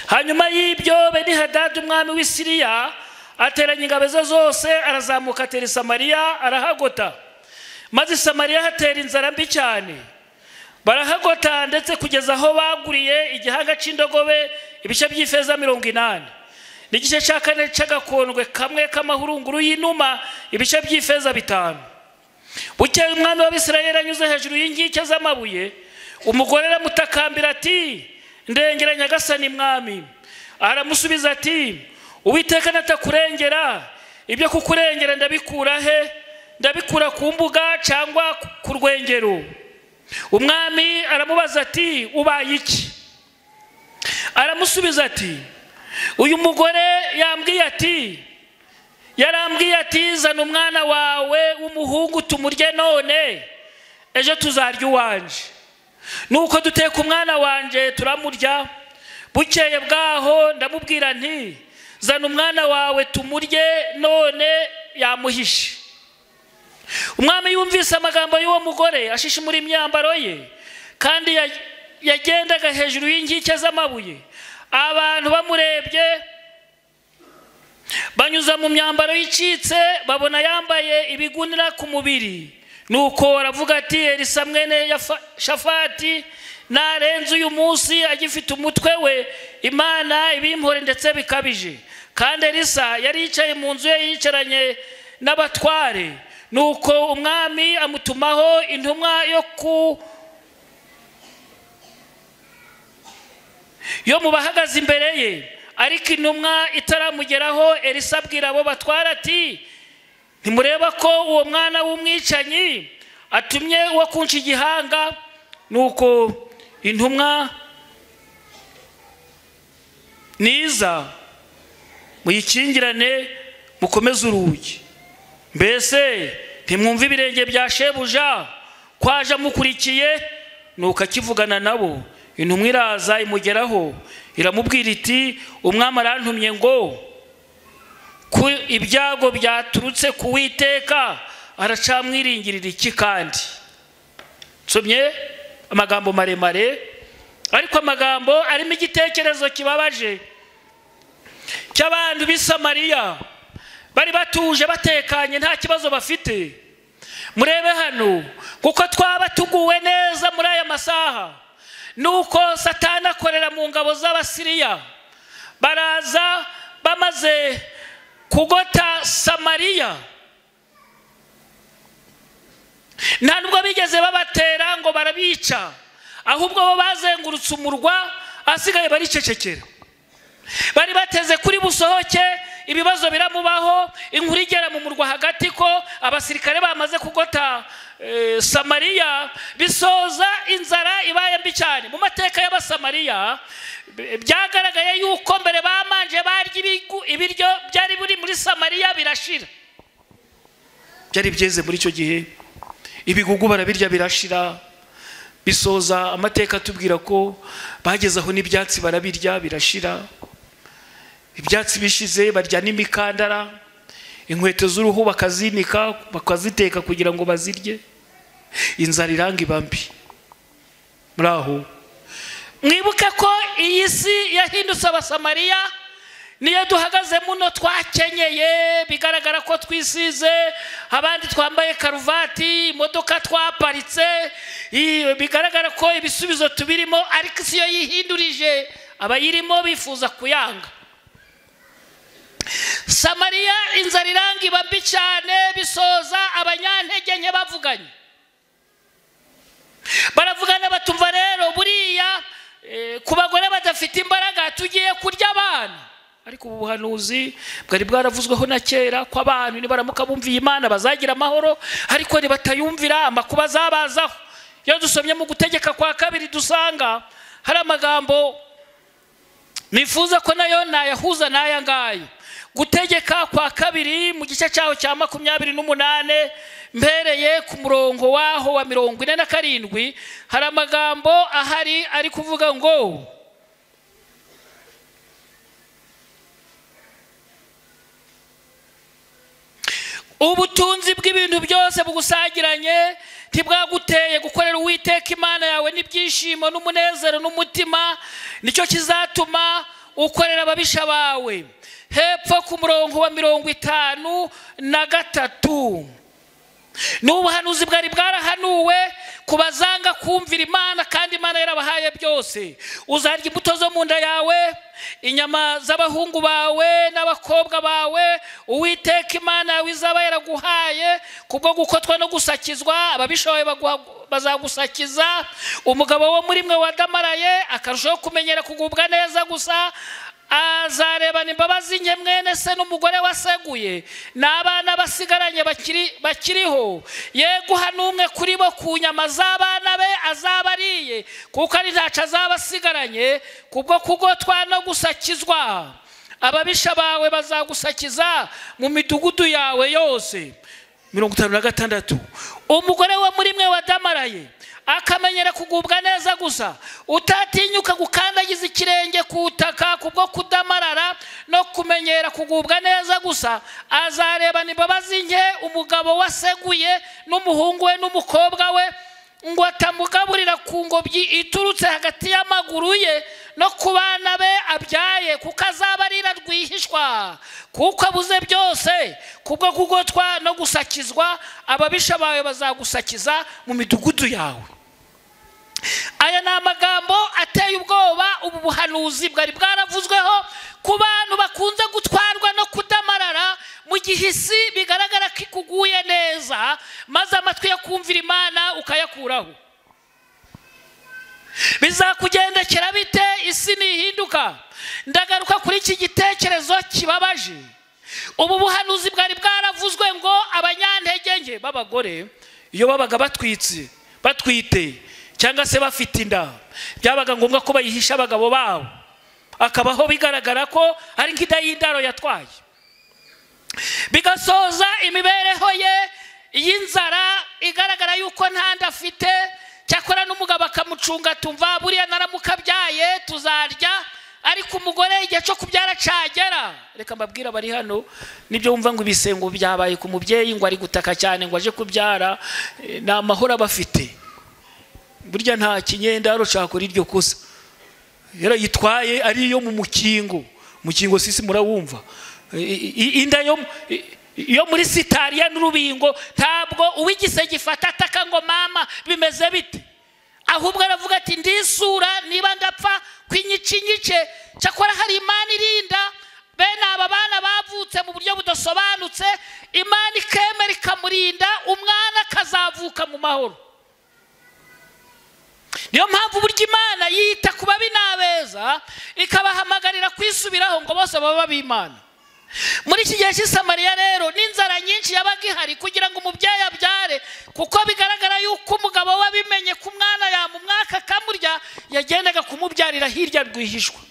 Hanyuma y'ibyo Benihadadi umwami w'i Siriya ateranya ingabo ze zose, arazamuka atera Isamariya arahagota. Maze Isamariya hatera inzara mbi cyane, barahagota ndetse kugeza aho baguriye igihanga cy'indogobe ibice by'ifeza 80, n'igice cya 4 cy'agakondwe kamwe k'amahurunguru y'inuma ibice by'ifeza 5. Bukeye umwami w'Abisirayeli anyuze hejuru y'inkike z'amabuye, umugore aramutakambira ati ndengera Nyagasani mwami. Aramusubiza ati Uwiteka natakurengera, ibyo kukurengera ndabikura he? Ndabikura ku mbuga cyangwa ku rwengero? Umwami aramubaza ati ubaye iki? Aramusubiza ati uyu mugore yambwiye ati, yarambwiye ati zana umwana wawe w'umuhungu tumurye none, ejo tuzarya uwanje. Nuko duteka umwana wanje turamurya. Bukeye bwaho ndamubwira nti zana umwana wawe tumurye none, yamuhishe. Umwami yumvise amagambo y'uwo mugore ashishimura imyambaro ye, kandi yagendaga hejuru y'inkike z'amabuye. Abantu bamurebye banyuza mu myambaro yicitse, babona yambaye ibigunira ku mubiri. Nuko aravuga ati Elisa mwene Shafati narenze uyu munsi agifite umutwe we, Imana ibimpore ndetse bikabije. Kandi Elisa yari yicaye mu nzu ye yicaranye n'abatware. Nuko umwami amutumaho intumwa yo mu bahagaze imbere ye, ariko intumwa itaramugeraho Elisa abwira abo batwara ati ntimureba ko uwo mwana w'umwicanyi atumye uwo kunca igihanga? Nuko intumwa niza muyikingirane mukomeze urugi. Mbese ntimwumva ibirenge bya shebuja kwaje mukurikiye? Nuko akivugana nabo, intumwa iraza imugeraho iramubwira iti umwami arantumye ngo ku ibyago byaturutse ku Uwiteka aracamwiringirira iki? Kandi nsomye amagambo maremare, ariko amagambo arimo igitekerezo kibabaje cy'abantu b'i Samariya bari batuje batekanye nta kibazo bafite. Murebe hano kuko twaba tuguwe neza muri aya masaha. Nuko Satani akorera mu ngabo z'Abasiriya, baraza bamaze kugota Samariya. Nta nubwo bigeze babatera ngo barabica, ahubwo bo bazengurutse umurwa, asigaye baricecekera. Bari bateze kuri busohoke, ibibazo biramubaho, inkuru igera mu murwa hagati ko abasirikare bamaze kugota Samariya, bisoza inzara ibaye mbi cyane. Mu mateka y'Abasamariya byagaragaye yuko mbere bamanje barya ibiryo byari buri muri Samariya birashira. Byari byeze muri icyo gihe, ibigugu barabirya birashira, Bisoza amateka atubwira ko bageze aho n'ibyatsi barabirya birashira, ibyatsi bishize barya n'imikandara, inkweto z'uruhu bakazinika bakaziteka kugira ngo bazirye. Inzara iranga iba mbi. Muri aho mwibuke ko iyi si yahindutse Abasamariya, niyo duhagaze muno twakenyeye, bigaragara ko twisize, abandi twambaye karuvati, imodoka twaparitse, bigaragara ko ibisubizo tubirimo, ariko isi yo yihindurije abayirimo bifuza kuyanga. Samariya inzara iranga iba mbi cyane, bisoza abanyantege nke bavuganye, baravugana batumva rero buriya ku bagore badafite imbaraga tugiye kurya abana. Ariko ubu buhanuzi bwari bwaravuzweho na kera ko abantu nibaramuka bumviye Imana bazagira amahoro, ariko nibatayumvira amakuba azabazaho. Iyo dusomye mu Gutegeka kwa kabiri dusanga hari amagambo nifuza ko nayo nayahuza n'aya ngaya. Gutegeka kwa kabiri mu gice cyaho cya 28 mpereye ku murongo waho wa 47, hari amagambo ahari ari kuvuga ngo ubutunzi bw'ibintu byose bugusagiranye ntibwaguteye gukorera Uwiteka Imana yawe n'ibyishimo n'umunezero n'umutima, nicyo kizatuma ukorera ababisha bawe. Hepfo ku murongo wa 53, n'ubuhanuzi bwari bwarahanuwe ku bazanga kumvira Imana, kandi Imana yarabahaye byose. Uzarya imbuto zo mu nda yawe, inyama z'abahungu bawe n'abakobwa bawe, Uwiteka Imana yawe izaba yaraguhaye kubwo gukotwa no gusakizwa, ababisha bawe bazagusakiza. Umugabo wo muri mwe wadamaraye akarushaho kumenyera kugubwa neza gusa, azarebana imbabazi nke mwene se n'umugore waseguye n'abana basigaranye bakiriho, yeguha n'umwe kuri bo ku nyama z'abana be azaba ariye, kuko ari ntaco azaba asigaranye kubwo kugotwa no gusakizwa. Ababisha bawe bazagusakiza mu midugudu yawe yose. 56, umugore wo muri mwe wadamaraye akamenyera kugubwa neza gusa, utatinyuka gukandagiza ikirenge ku butaka kubwo kudamarara no kumenyera kugubwa neza gusa, azarebana imbabazi nke umugabo waseguye n'umuhungu we n'umukobwa we, ngo atamugaburira ku ngobyi iturutse hagati y'amaguru ye no ku bana be abyaye, kuko azaba arira rwihishwa, kuko abuze byose kubwo kugotwa no gusakizwa. Ababisha bawe bazagusakiza mu midugudu yawe. Aya ni amagambo ateye ubwoba. Ubu buhanuzi bwari bwaravuzweho ku bantu bakunze gutwarwa no kudamarara mu gihe isi bigaragara ko ikuguye neza, maze amatwi yo kumvira Imana ukayakuraho. Bizakugendekera bite isi nihinduka? Ndagaruka kuri iki gitekerezo kibabaje. Ubu buhanuzi bwari bwaravuzwe ngo abanyantege nke b'abagore iyo babaga batwite cyangwa se bafite inda, byabaga ngombwa ko bayihisha abagabo babo, akabaho bigaragara ko ari nk'inda y'indaro yatwaye, bigasoza imibereho ye y'inzara igaragara yuko nta nda afite. Cyakora n'umugabo akamucunga tumva buriya naramukabyaye tuzarya, ariko umugore igihe cyo kubyara cagera. Reka mbabwira bari hano, nibyo wumva ngo ibisengo byabaye ku mubyeyi ngo ari gutaka cyane ngo aje kubyara, ni amahoro abafite. Burya nta kinyendaro cakora iryo kosa, yarayitwaye ari iyo mu mukingo. Mukingo sisi murawumva, inda yo muri sitariya n'urubingo, ntabwo uwigise gifata ataka ngo mama bimeze bite, ahubwo aravuga ati ndisura niba ndapfa kwinyicinyice. Cyakora hari Imana irinda bene aba bana bavutse mu buryo budasobanutse, Imana ikemera ikamurinda, umwana akazavuka mu mahoro. Niyo mpamvu burya Imana yita ku babi n'abeza, ikabahamagarira kwisubiraho ngo bose babe ab'Imana. Muri iki gihe cy'i Samariya rero n'inzara nyinshi yabaga ihari kugira ngo umubyeyi abyare, kuko bigaragara yuko umugabo we abimenye ko umwana yamumwaka akamurya, yagendaga kumubyarira hirya rwihishwa,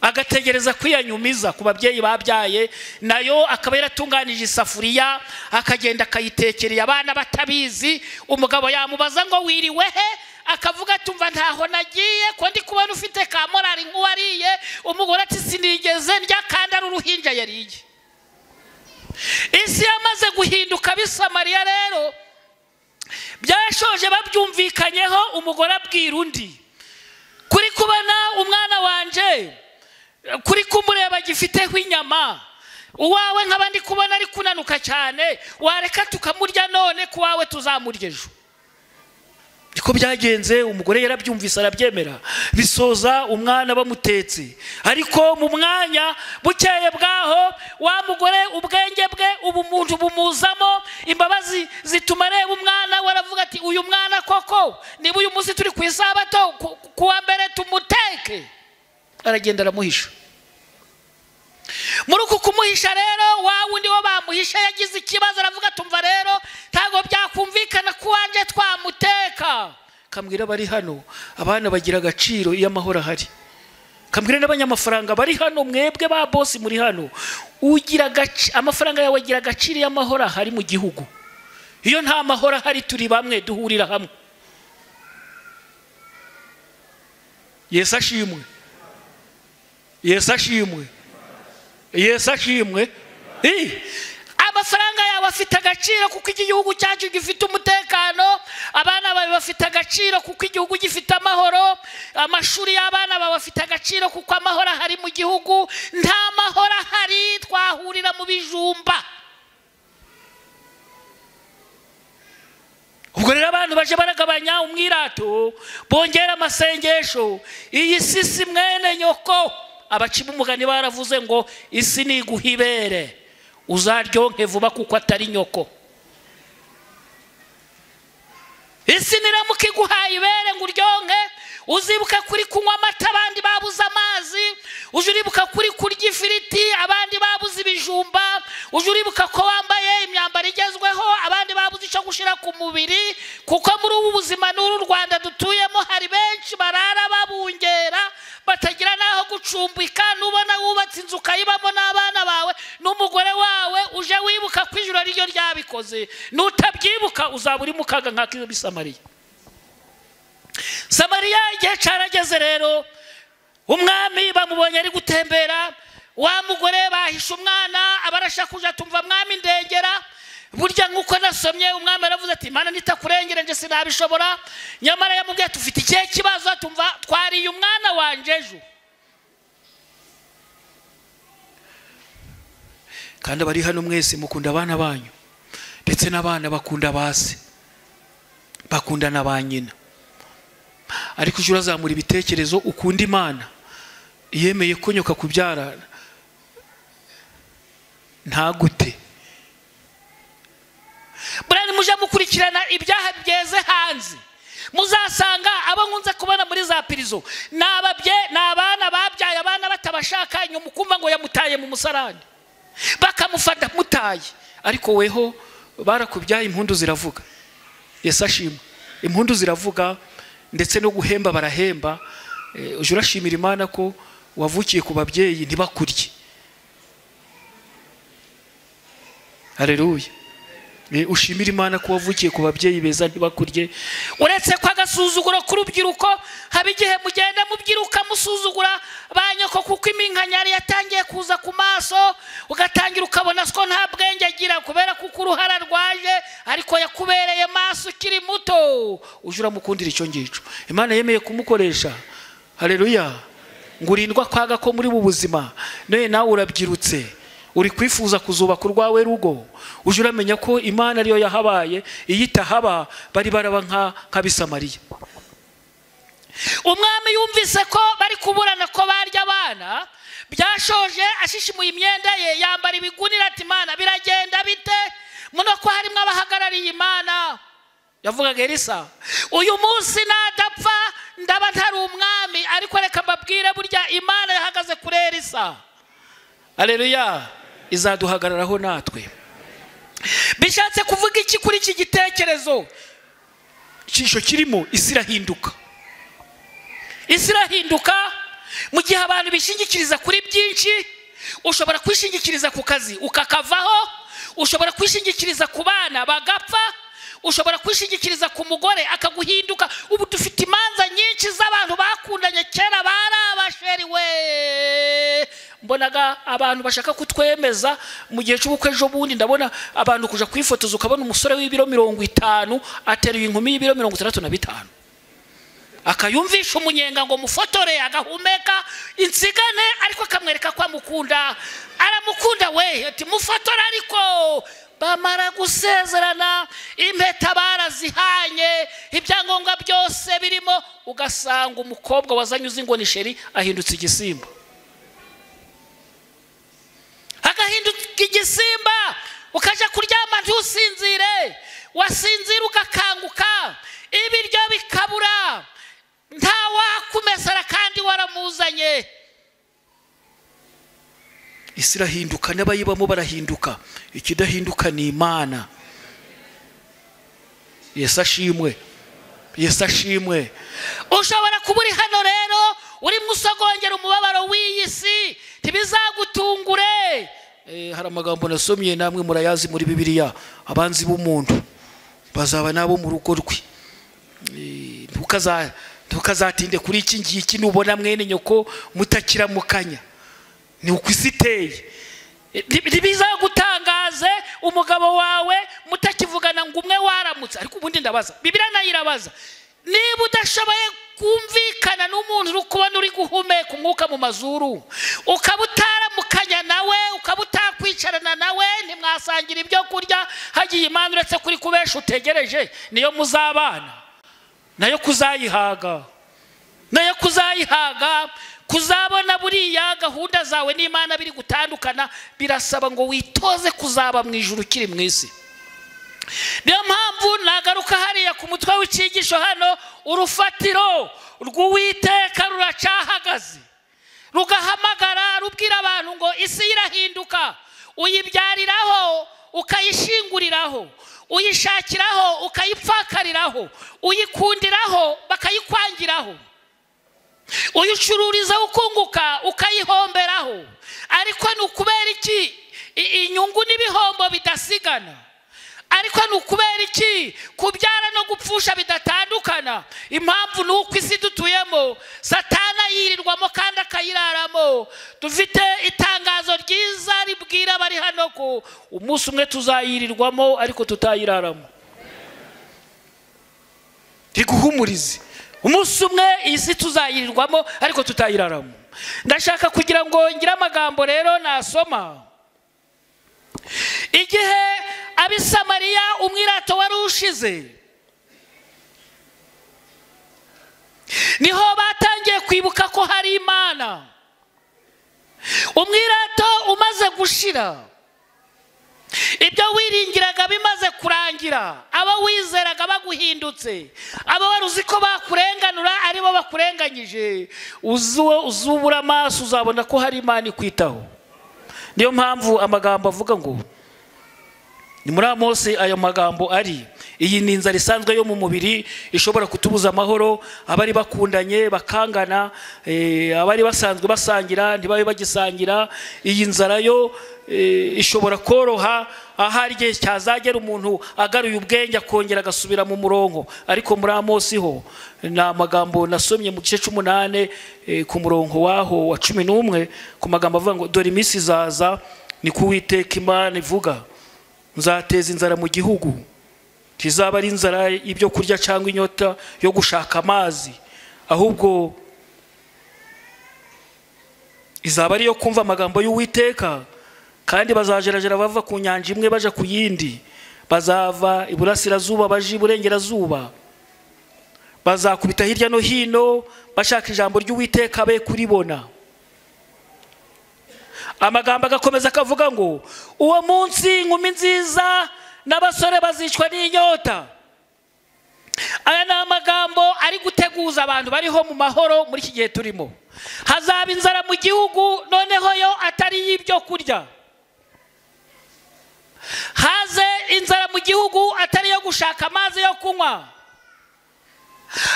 agategereza kwiyanyumiza ku babyeyi babyaye, nayo akaba yaratunganije isafuriya akagenda akayitekereye abana batabizi. Umugabo yamubaza ngo wiriwe he, akavuga tumva ntaho nagiye ko ndi kubona ufite ka morali nk'uwariye. Umugore ati sinigeze ndya kandi ari uruhinja yariye. Isi yamaze guhinduka bisamariya rero byashoje babyumvikanyeho, umugore abwira undi kuri kubona umwana wanje kuri kumureba gifiteho inyama, uwawe nkaba ndi kubona ari kunanuka cyane, wareka tukamurya none kuwawe tuzamurya ejo. Niko byagenze, umugore yarabyumvise arabyemera, bisoza umwana bamutetse. Ariko mu mwanya bukeye bwaho wa mugore ubwenge bwe ubumuntu bumuzamo, imbabazi zituma areba umwana we aravuga ati uyu mwana koko niba uyu munsi turi ku isabato kuwa mbere tumuteke. Aragenda aramuhisha. Muri uku kumuhisha rero wa wundi wo bamuhisha yagize ikibazo, aravuga tumva rero ntago byakumvikana ko wanje twamuteka. Kambwira bari hano abana bagira agaciro iyo amahoro ahari. Kambwira n'abanyamafaranga bari hano, mwebwe ba boss muri hano, ugira amafaranga yawe agira agaciro iyo amahoro ahari mu gihugu. Iyo nta mahoro ahari turi bamwe duhurira hamwe. Yesu ashimwe. Yesu ashimwe. Yesu ashimwe. Amafaranga yawe afite agaciro kuko igihugu cyacu gifite umutekano, abana bawe bafite agaciro kuko igihugu gifite amahoro, amashuri y'abana bawe afite agaciro kuko amahoro ahari mu gihugu. Nta mahoro ahari twahurira mu bijumba. Ubwo rero abantu baje baragabanya umwirato, bongera amasengesho. Iyi si si mwene nyoko. Abaciba umugani baravuze ngo isi niguhibere uzaryonke vuba kuko atari nyoko. Isi niramuka iguhaye ibere ngo uryonke, uzibuka kuri kunywa amata abandi babuze amazi, uje uribuka kuri kurya ifiriti abandi babuze ibijumba, uje uribuka ko wambaye imyambaro igezweho abandi babuze icyo gushira ku mubiri. Kuko muri ubu buzima n'uru Rwanda dutuyemo hari benshi barara babungera batagira naho gucumbika. Nubona wubatse inzu ukayibamo n'abana bawe n'umugore wawe, uje wibuka ko ijuru ari ryo ryabikoze. Nutabyibuka uzaba uri mu kaga nk'ak'ibisamariya. Samariya igihe carageze rero, umwami bamubonye ari gutembera, wa mugore bahisha umwana abarashakuja tumva mwami ndengera. Burya nkuko nasomye umwami aravuze ati Imana nitakurengera nje sinabishobora. Nyamara yamubwiye tufite ikihe kibazo, tumva twariye umwana wanje ejo. Kandi abari hano mwese mukunda abana banyu, ndetse n'abana bakunda base, bakunda na ba nyina. Ariko uje urazamura ibitekerezo ukunda Imana yemeye ko nyoka kubyara ntagute. Burani muje mukurikirana ibyaha byeze hanze, muzasanga abo nkunze kubona muri za pirizo n'abana babyaye abana batabashaka, nyuma ukumva ngo yamutaye mu musarani bakamufata mutaye. Ariko weho barakubyaye impundu ziravuga. Yesu ashimwe. Impundu ziravuga ndetse no guhemba barahemba. Uje urashimira Imana ko wavukiye ku babyeyi ntibakurye. Haleluya. Ushimira Imana ko wavukiye ku babyeyi beza ntibakurye. Uretse ko agasuzuguro k'urubyiruko haba igihe mugenda mubyiruka musuzugura ba nyoko kuko iminkanyari yatangiye kuza ku maso, ugatangira ukabona ko nta bwenge agira kubera kuko uruhara rwaje, ariko yakubereye maso ukiri muto. Uje uramukundira icyo ngico. Imana yemeye kumukoresha. Haleluya. Ngurindwa kwaga ko muri ubu buzima none nawe urabyirutse uri kwifuza kuzubaka urwawe rugo, uje uramenya ko Imana ariyo yahabaye. Iyo itahaba bari baraba nk'abisamariya. Umwami yumvise ko bari kuburana ko barya abana, byashoje ashishimuye imyenda ye yambara ibigunira ati Imana biragenda bite muno ko harimo abahagarariye Imana. Yavugaga Elisa, uyu munsi nadapfa ndaba ntari umwami, ariko reka mbabwire burya Imana yahagaze kuri Elisa. Haleluya. Izaduhagararaho natwe. Bishatse kuvuga iki kuri iki gitekerezo? Icisho kirimo isi irahinduka. Isi irahinduka mu gihe abantu bishingikiriza kuri byinshi. Ushobora kwishingikiriza ku kazi ukakavaho, ushobora kwishingikiriza ku bana bagapfa, Ushobora kwishingikiriza ku mugore akaguhinduka. Ubu dufite imanza nyinshi z'abantu bakundanye kera bari abasheri we. Mbonaga abantu bashaka kutwemeza mu gihe cy'ubukwe ejo bundi, ndabona abantu kuja kwifotoza ukabona umusore w'ibiro 50 ateruye inkumi y'ibiro 65, akayumvisha umunyenga ngo mufotore, agahumeka insigane, ariko akamwereka ko amukunda, aramukunda we, ati mufotore. Ariko bamara gusezerana impeta barazihanye, ibyangombwa byose birimo, ugasanga umukobwa wazanye uzi ngo ni sheri ahindutse igisimba, agahinduka igisimba. Ukaja kuryama ntusinzire, wasinzira ugakanguka, ibiryo bikabura, nta wakumesera kandi waramuzanye. Isi irahinduka n'abayibamo barahinduka, ikidahinduka ni Imana. Yesu ashimwe, Yesu ashimwe. Ushobora kuba uri hano rero urimo usogongera umubabaro w'iyi si, ntibizagutungure. Hari amagambo nasomye namwe murayazi muri Bibiliya, abanzi b'umuntu bazaba nabo mu rugo rwe. Ntukazatinde kuri iki ngiki nubona mwene nyoko mutakiramukanya, ni uko isi iteye. Ntibizagutangaze umugabo wawe mutakivugana ngo umwe waramutse. Ariko ubundi ndabaza, Bibiliya nayo irabaza, niba udashoboye kumvikana n'umuntu uri kubona uri guhumeka umwuka mu mazuru, ukaba utaramukanya nawe, ukaba utakwicarana nawe, ntimwasangira ibyo kurya, hagiye Imana uretse kuri kubesha utegereje, niyo muzabana nayo kuzayihaga, nayo kuzayihaga. Kuzabona buriya gahunda zawe n'Imana biri gutandukana, birasaba ngo witoze kuzaba mu ijuru ukiri mu isi. Niyo mpamvu nagaruka hariya ku mutwe w'icyigisho hano, urufatiro rw'Uwiteka ruracahagaze, rugahamagara rubwira abantu ngo isi irahinduka, uyibyariraho ukayishinguriraho, uyishakiraho ukayipfakariraho, uyikundiraho bakayikwangiraho, uyicururiza ukunguka ukayihomberaho. Ariko ni ukubera iki inyungu n'ibihombo bidasigana? Ariko ni ukubera iki kubyara no gupfusha bidatandukana? Impamvu ni uko isi dutuyemo Satana yirirwamo kandi akayiraramo. Dufite itangazo ryiza ribwira abari hano ko umunsi umwe tuzayirirwamo ariko tutayiraramo. Riguhumurize, umunsi umwe iyi si tuzayirirwamo ariko tutayiraramo. Ndashaka kugira ngo ngire amagambo rero nasoma. Igihe ab'iSamariya umwirato wari ushize, niho batangiye kwibuka ko hari Imana. Umwirato umaze gushira, ibyo wiringiraga bimaze kurangira, abo wizeraga baguhindutse, abo wari uzi ko bakurenganura aribo bakurenganyije, uzubura amaso uzabona ko hari Imana ikwitaho. Niyo mpamvu amagambo avuga ngo ni muri Amosi ayo magambo ari, iyi ni inzara isanzwe yo mu mubiri ishobora kutubuza amahoro. Abari bakundanye bakangana, abari basanzwe basangira ntibabe bagisangira. Iyi nzara yo ishobora koroha ahari igihe cyazagera umuntu agaruye ubwenge akongera agasubira mu murongo. Ariko muri Amosi ho ni amagambo nasomye mu gice 8 ku murongo waho wa 11, ku magambo avuga ngo dore iminsi izaza, ni ku Uwiteka Imana ivuga, nzateza inzara mu gihugu, ntizaba ari inzara y'ibyo kurya cyangwa inyota yo gushaka amazi, ahubwo izaba ari yo kumva amagambo y'Uwiteka. Kandi bazajerajera bava ku nyanja imwe baja ku yindi, bazava iburasirazuba baje iburengerazuba, bazakubita hirya no hino bashaka ijambo ry'Uwiteka be kuribona. Amagambo agakomeza akavuga ngo uwo munsi inkumi nziza n'abasore bazicwa n'inyota. Aya ni amagambo ari guteguza abantu bariho mu mahoro muri iki gihe turimo. Hazaba inzara mu gihugu, noneho yo atari y'ibyo kurya. Haze inzara mu gihugu atari yo gushaka amazi yo kunywa,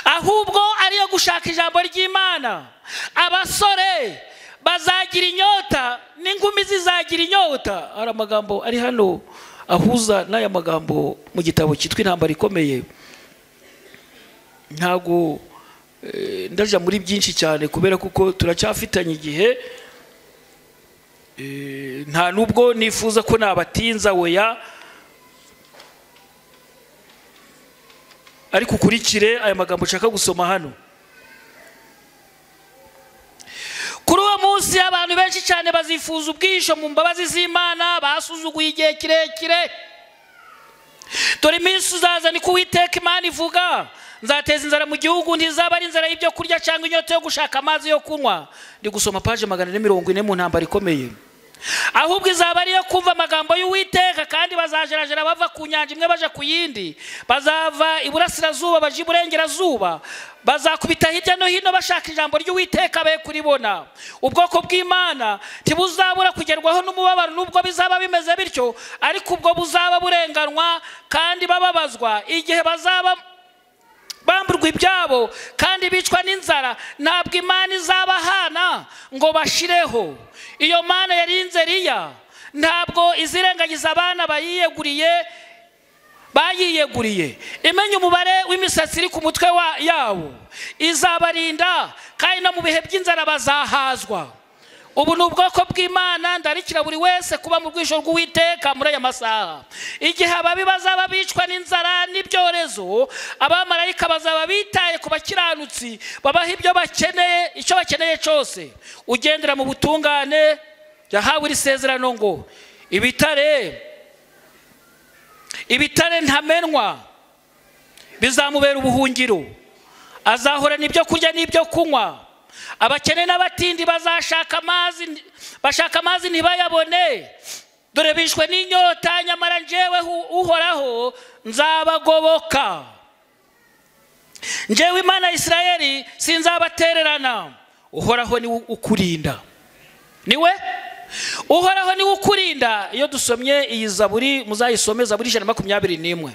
ahubwo ari yo gushaka ijambo ry'Imana. Abasore bazagira inyota n'inkumi zizagira inyota. Hari amagambo ari hano ahuza n'aya magambo mu gitabo cyitwa Intambara Ikomeye. Ntago ndaja muri byinshi cyane kubera kuko turacyafitanye igihe, nta nubwo nifuza ko nabatinza weya, ariko ukurikire aya magambo nshaka gusoma hano. Kuri uwo munsi abantu benshi cyane bazifuza ubwisho mu mbabazi z'Imana basuzuguye igihe kirekire. Dore iminsi uzaza, niko Uwiteka Imana ivuga, nzateza inzara mu gihugu, ntizaba ari inzara y'ibyo kurya cyangwa inyota yo gushaka amazi yo kunywa. Ndi gusoma page 440 mu Ntambara Ikomeye. Ahubwo izaba ari iyo kumva amagambo y'Uwiteka, kandi bazajerajera bava ku nyanja imwe baja ku yindi, bazava iburasirazuba baje iburengerazuba, bazakubita hirya no hino bashaka ijambo ry'Uwiteka be kuribona. Ubwoko bw'Imana ntibuzabura kugerwaho n'umubabaro nubwo bizaba bimeze bityo, ariko ubwo buzaba burenganwa kandi bababazwa igihe bazaba bamburwa ibyabo kandi bicwa n'inzara. Ntabwo Imana izabahana ngo bashireho. Iyo Mana yarinze Eliya ntabwo izirengagiza abana bayiyeguriye. Imenya umubare w'imisatsi iri ku mutwe yawo, izabarinda kandi no mu bihe by'inzara bazahazwa. Ubu ni ubwoko bw'Imana, ndarikira buri wese kuba mu rwisho rw'Uwiteka muri aya masaha. Igihe ababi bazaba bicwa n'inzara n'ibyorezo, abamarayika bazaba bitaye ku bakiranutsi, babaha ibyo bakeneye, icyo bakeneye cyose. Ugendera mu butungane yahawe iri sezerano ngo ibitare ntamenwa bizamubera ubuhungiro, azahorana ibyo kurya n'ibyo kunywa. Abakene n'abatindi bazashaka amazi, bashaka amazi ntibayabone, dore bishwe n'inyota, nyamara njyewe Uhoraho nzabagoboka. Njyewe Imana ya Isirayeli sinzabatererana. Uhoraho ni ukurinda, niwe Uhoraho ni ukurinda. Iyo dusomye iyi zaburi, muzayisome, zaburi 121.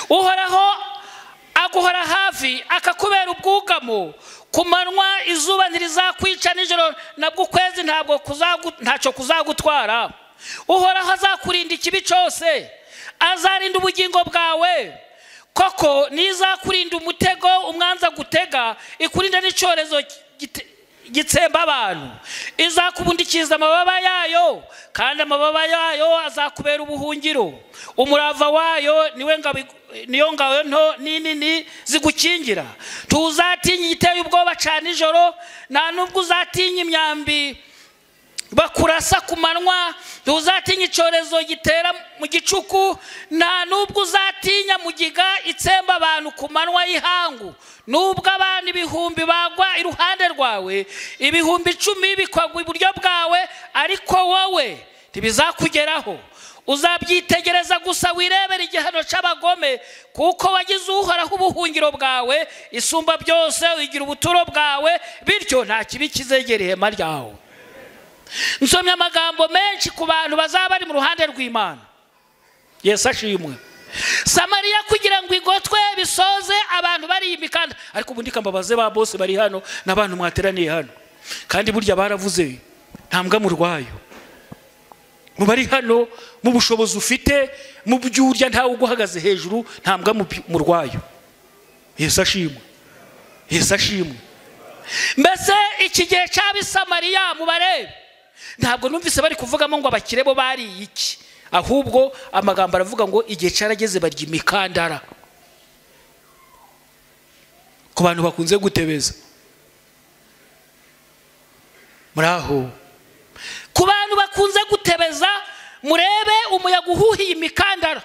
Uhoraho aguhora hafi akakubera ubwugamo. Ku manywa izuba ntirizakwica, nijoro nabwo ukwezi ntabwo ntacyo kuzagutwara. Uhoraho azakurinda ikibi cyose, azarinda ubugingo bwawe. Koko nizakurinda umutego umwanza gutega, ikurinda n'icyorezo gitsemba abantu. Izakubundikiza amababa yayo, kandi amababa yayo azakubera ubuhungiro. Umurava wayo niwe ngabo, niyo ngabo nto ninini zigukingira. Tuzatinya igiteye ubwoba cyane nijoro, nta nubwo uzatinya imyambi bakurasa ku manywa. Ntuzatinya icyorezo gitera mu gicuku, nta nubwo uzatinya mugiga itsemba abantu ku manywa y'ihangu. Nubwo abantu ibihumbi bagwa iruhande rwawe, 10,000 bikagwa iburyo bwawe, ariko wowe ntibizakugeraho. Uzabyitegereza gusa wirebera igihano cy'abagome, kuko wagize Uhoraho ubuhungiro bwawe, isumba byose uyigira ubuturo bwawe, bityo nta kibi kizegera ihema ryawe. Nsomye amagambo menshi ku bantu bazaba bari mu ruhande rw'Imana. Yesu ashimwe. Samariya kugira ngo igotwe bisoze abantu bari imikanda, ariko ubundi kambabaze ba bose bari hano n'abantu mwateraniye hano, kandi burya baravuze nta mbwa mu rwayo. Mu bari hano mu bushobozi ufite mu byurya ntawe uguhagaze hejuru, nta mbwa mu rwayo. Yesu ashimwe. Yesu ashimwe. Mbese iki gihe cy'Abisamariya mubarebe, ntabwo numvise bari kuvugamo ngo abakire bo bari iki, ahubwo amagambo aravuga ngo igihe cyarageze barya imikandara. Ku bantu bakunze gutebeza muraho, ku bantu bakunze gutebeza murebe umuyaga uhuhiye imikandara,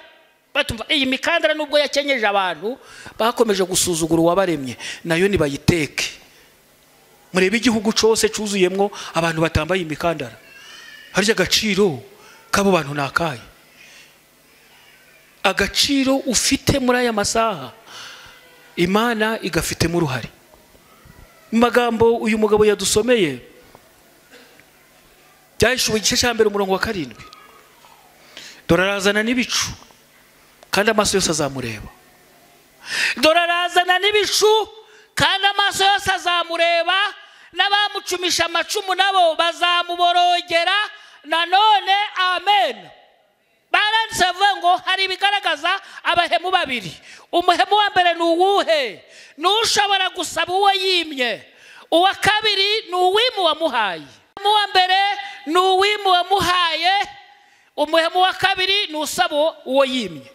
batumva iyi mikandara nubwo yakenyeje abantu bakomeje gusuzugura uwabaremye, nayo nibayiteke. Murebe igihugu cyose cyuzuyemwo abantu batambaye imikandara, harya agaciro k'abo bantu nakaye. Agaciro ufite muri aya masaha Imana igafitemo uruhare. Mu magambo uyu mugabo yadusomeye, Byahishuwe igice cya 1 umurongo wa 7, dore arazana n'ibicu kandi amaso yose azamureba. Dore arazana n'ibicu kandi amaso yose azamureba, n'abamucumisha amacumu nabo bazamuborogera. Nanone amen. Baranditse Biravuga ngo hari ibigaragaza abahemu babiri. Umuhemu wa mbere ni uwuhe? Ni ushobora gusaba uwo yimye. Uwa kabiri ni uwimu wamuhaye. Umuhemu wa mbere ni uwimu wamuhaye, umuhemu wa kabiri ni usaba uwo yimye.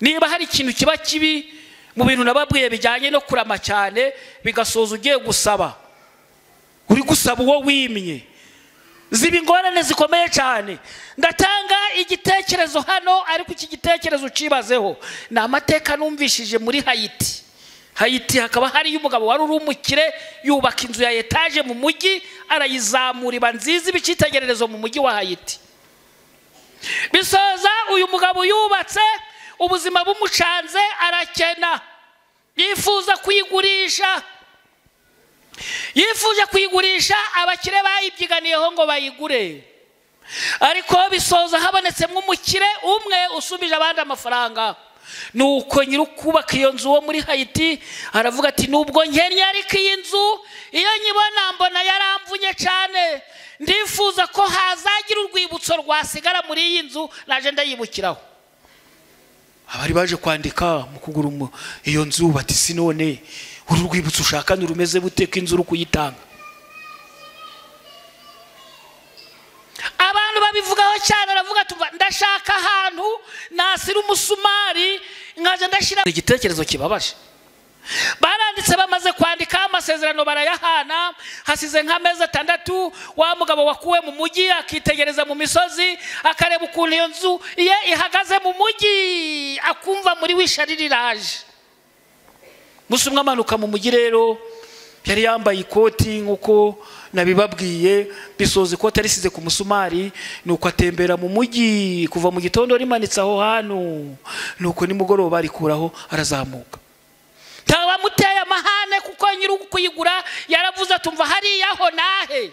Niba hari ikintu kiba kibi mu bintu nababwiye bijyanye no kurama cyane, bigasoza ugiye gusaba, uri gusaba uwo wimye, ziba ingorane zikomeye cyane. Ndatanga igitekerezo hano, ariko iki gitekerezo ucibazeho. Ni amateka numvishije muri Haiti. Haiti hakaba hariyo umugabo wari uri umukire, yubaka inzu ya etaje mu mujyi, arayizamura iba nziza, iba icyitegererezo mu mujyi wa Haiti. Bisoza uyu mugabo yubatse, ubuzima bumucanze, arakena, yifuza kuyigurisha. Yifuje kuyigurisha, abakire bayibyiganiyeho ngo bayigure. Ariko bisoza habonetsemo umukire umwe usubije abandi amafaranga. Nuko nyir'ukubaka iyo nzu wo muri Haiti aravuga ati nubwo nkennye ariko iyi nzu iyo nyibona mbona yaramvunye cyane, ndifuza ko hazagira urwibutso rwasigara muri iyi nzu, naje ndayibukiraho. Abari baje kwandika mu kugura iyo nzu bati sinone uru rwibutso ushaka nurumeze bute ko inzu uri kuyitanga. Abantu babivugaho cyane, aravuga ati ndashaka ahantu nasira umusumari nkaje ndashira. Igitekerezo kibabaje. Baranditse, bamaze kwandika amasezerano barayahana, hasize nk'amezi 6, wa mugabo wakuwe mu mujyi akitegereza mu misozi, akareba ukuntu iyo nzu ye ihagaze mu mujyi, akumva muri wishari riraje. Musi umwe amanuka mu mujyi rero, yari yambaye ikoti nk'uko nabibabwiye, bisoza ikoti arisize ku musumari, nuko atembera mu mujyi kuva mu gitondo rimanitse aho hantu, nuko nimugoroba arikuraho arazamuka. Ntawamuteye amahane kuko nyiri kuyigura yaravuze atumva hariya ho nahe.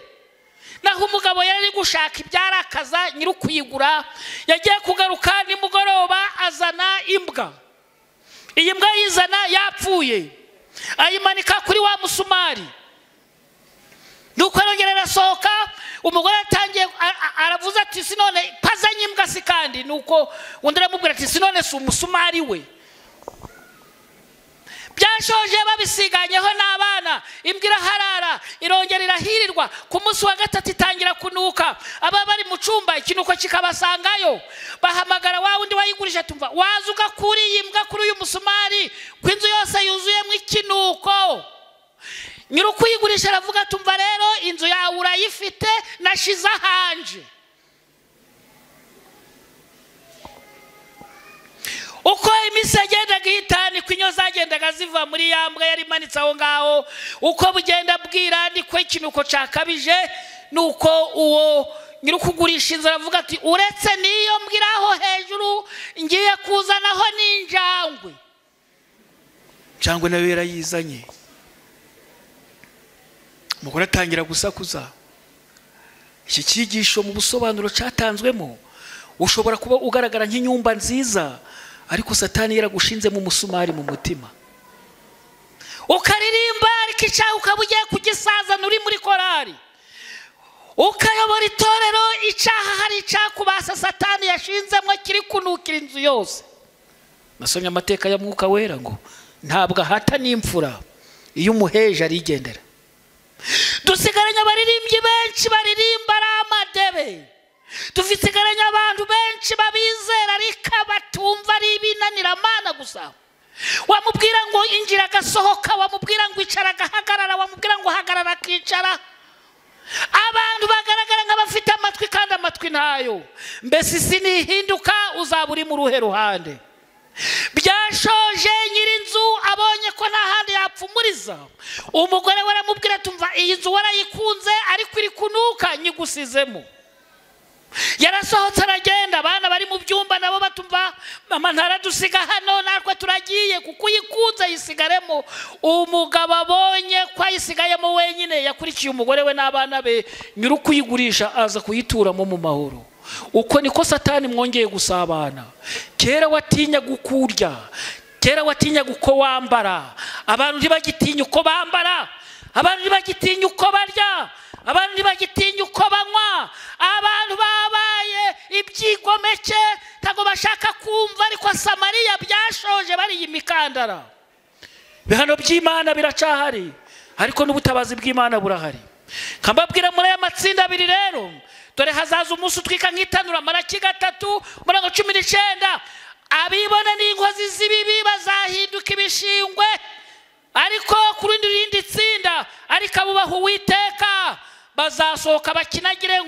Naho umugabo yari gushaka ibyarakaza nyiri kuyigura, yagiye kugaruka nimugoroba azana imbwa. Iyi mbwa yizana yapfuye, ayimanika kuri wa musumari. Nuko arongera arasohoka, umugore atangiye aravuze ati sinone pazanye imbwa si kandi. Nuko undi aramubwira ati sinone si umusumari we. Byashoje babisiganyeho n'abana, imbwa iraharara, irongera irahirirwa. Ku munsi wa gatatu itangira kunuka, aba bari mu cyumba ikinuko kikabasangayo. Bahamagara wa wundi wayigurisha, tumva waza ugakura iyi mbwa kuri uyu musumari, ko inzu yose yuzuyemo ikinuko. Nyiri ukuyigurisha aravuga tumva rero inzu yawe urayifite, nashize ahanje. Uko iminsi yagendaga ihita niko inyo zagendaga ziva muri ya mbwa yari imanitse aho ngaho. Uko bugenda bwira niko ikinuko cakabije. Nuko uwo nyiri kugurisha inzu aravuga ati uretse n'iyo mbwa iri aho hejuru, ngiye kuzanaho n'injangwe. Injangwe nayo yarayizanye. Umugore atangira gusakuza. Iki cyigisho mu busobanuro cyatanzwemo, ushobora kuba ugaragara nk'inyumba nziza, ariko Satani yaragushinze mu musumari mu mutima. Ukaririmba ariko icyaha ukaba ugiye kugisazana uri muri korari. Ukayobora itorero, icyaha hari icyakubasa Satani yashinzemo kiri kunukira inzu yose. Nasomye amateka ya Mwuka Wera ngo ntabwo ahata n'imfura, iyo umuheje arigendera. Dusigaranye abaririmbyi benshi baririmba ari amadebe, dusigaranye abantu benshi babizera ariko batumva ari ibinaniramana gusa. Wamubwira ngo injira agasohoka, wamubwira ngo icara agahagarara, wamubwira ngo hagarara akicara. Abantu bagaragara nk'abafite amatwi kandi amatwi ntayo. Mbese isi nihinduka uzaba uri mu ruhe ruhande? Byashoje nyir'inzu abonye ko nta handi yapfumuriza, umugore we aramubwira tumva iyi nzu warayikunze ariko iri kunuka, nyigusizemo. Yarasohotse aragenda, abana bari mu byumba nabo batumva mama ntaradusiga hano, natwe turagiye kuko uyikunze yisigaremo. Umugabo abonye ko ayisigayemo wenyine, yakurikiye umugore we n'abana be, nyiri kuyigurisha aza kuyituramo mu mahoro. Uko niko Satani mwongeye gusabana. Kera watinyaga uko urya, kera watinyaga uko wambara, abantu ntibagitinya uko bambara, abantu ntibagitinya uko barya, abantu ntibagitinya uko banywa, abantu babaye ibyigomeke. ntago bashaka kumva, ariko Samariya byashoje bari imikandara. Bihano by'Imana biracahari, ariko n'ubutabazi bw'Imana burahari. Kambabwira muri aya matsinda abiri rero, dore hazaza umunsi utwika nk'itanura. Malaki 3:19, abibona n'inkozi z'ibibi bazahinduka ibishingwe, ariko ku rindi tsinda, ariko abubaha Uwiteka bazasohoka bakinagire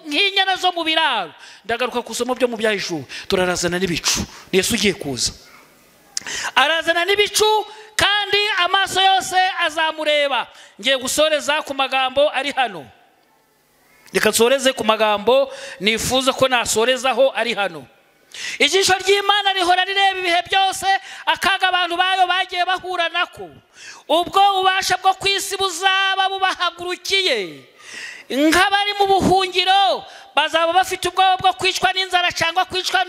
nk'inyana zo mu biraro. Ndagaruka kusoma byo mu byahishuwe. Turarazana n'ibicu, ni Yesu ugiye kuza, arazana n'ibicu kandi amaso yose azamureba. Ngiye gusoreza ku magambo ari hano, reka nsoreze ku magambo nifuza ko nasorezaho ari hano. Ijisho ry'Imana rihora rireba ibihe byose akaga abantu bayo bagiye bahura nako. Ubwo ubasha bwo kwisi buzaba bubahagurukiye, nk'abari mu buhungiro bazaba bafite ubwoba bwo kwicwa n'inzara cyangwa kwicwa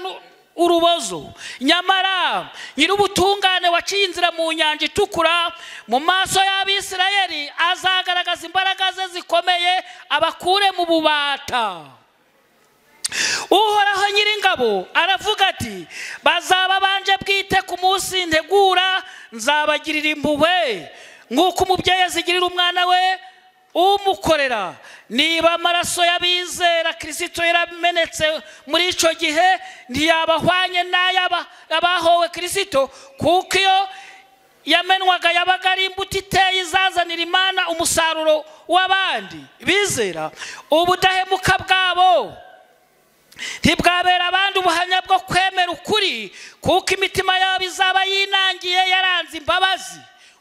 urubozo. Nyamara nyir'ubutungane waciye inzira mu nyanja itukura mu maso y'Abisirayeli azagaragaza imbaraga ze zikomeye abakure mu bubata. Uhoraho Nyiringabo aravuga ati, bazaba banje bwite ku munsi ntegura, nzabagirira impuhwe nk'uko umubyeyi azigirira umwana we umukorera. Niba amaraso y'abizera Kristo yaramenetse muri icyo gihe, ntiyabahwanye n'ay'abahowe Kristo, kuko iyo yamenwaga yabaga ari imbuto iteye izazanira Imana umusaruro w'abandi bizera. Ubudahemuka bwabo ntibwabera abandi ubuhamya bwo kwemera ukuri, kuko imitima yabo izaba yinangiye yaranze imbabazi.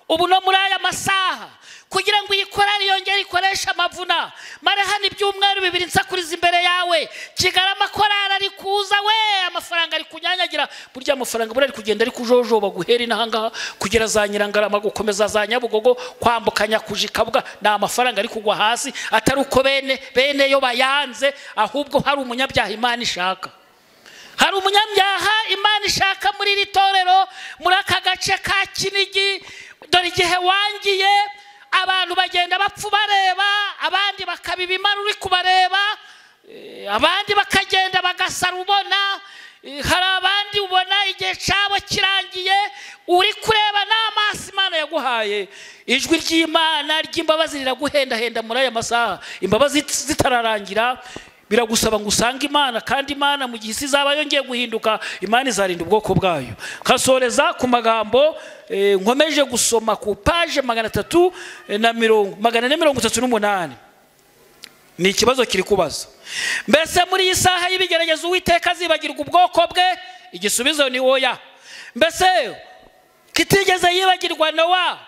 Ubu no muri aya masaha, kugira ngo iyi korari yongere ikoreshe amavuna, mare hano ibyumweru 2 nsakuriza imbere yawe. Kigarama korari ari kuza we, amafaranga ari kunyanyagira. Burya amafaranga buri ari kugenda ari kujojoba guhera inahangaha kugera za Nyirangarama, gukomeza za Nyabugogo, kwambukanya kujikabwa, ni amafaranga ari kugwa hasi, atari uko bene yo bayanze, ahubwo hari umunyabyaha Imana ishaka. Hari umunyabyaha Imana ishaka muri iri torero, muri aka gace ka Kinigi. Dore igihe wangiye abantu bagenda bapfu bareba, abandi bakabibimara uri kubareba, abandi bakagenda bagasara ubona. Hari abandi ubona igihe cyabo kirangiye uri kureba n'amaso Imana yaguhaye. Ijwi ry'Imana ry'imbabazi riraguhendahenda muri aya masaha. Imbabazi zitararangira biragusaba ngo usange Imana, kandi Imana mu gihe isi izaba yongeye guhinduka, Imana izarinda ubwoko bwayo. Kasoreza ku magambo nkomeje gusoma ku page 438. Ni ikibazo kiri kubaza, mbese muri iyi saha y'ibigeragezo Uwiteka azibagirwa ubwoko bwe? Igisubizo ni oya. Mbese kitigeze yibagirwa Nowa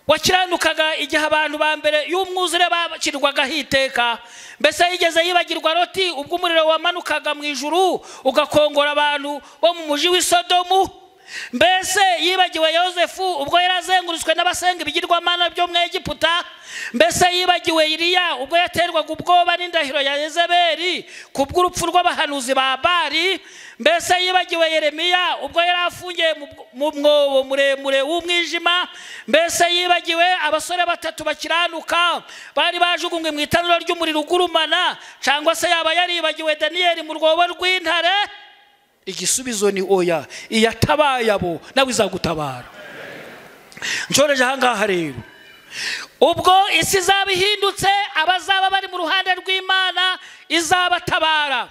wakiranukaga igihe abantu ba mbere y'umwuzure bakirwaga hiteka? Mbese yigeze yibagirwa Loti ubwo umuriro wamanukaga mu ijuru ugakongora abantu bo mu muji w'i Sodomu? Mbese yibagiwe Yozefu ubwo yarazengurutswe n'abasenga ibigirwamana byo mu Egiputa? Mbese yibagiwe Eliya ubwo yaterwaga ubwoba n'indahiro ya Yezebeli kubw'urupfu rw'abahanuzi ba Bali? Mbese yibagiwe Yeremiya ubwo yarafungiye mu mwobo muremure w'umwijima? Mbese yibagiwe abasore batatu bakiranuka bari bajugunywe mu itanura ry'umuriro ugurumana? Cyangwa se yaba yaribagiwe Daniyeli mu rwobo rw'intare? Igisubizo ni oya. Iyatabaye abo nawe izagutabara. Nshoreje ahangaha rero, ubwo isi izaba ihindutse, abazaba bari mu ruhande rw'Imana izabatabara.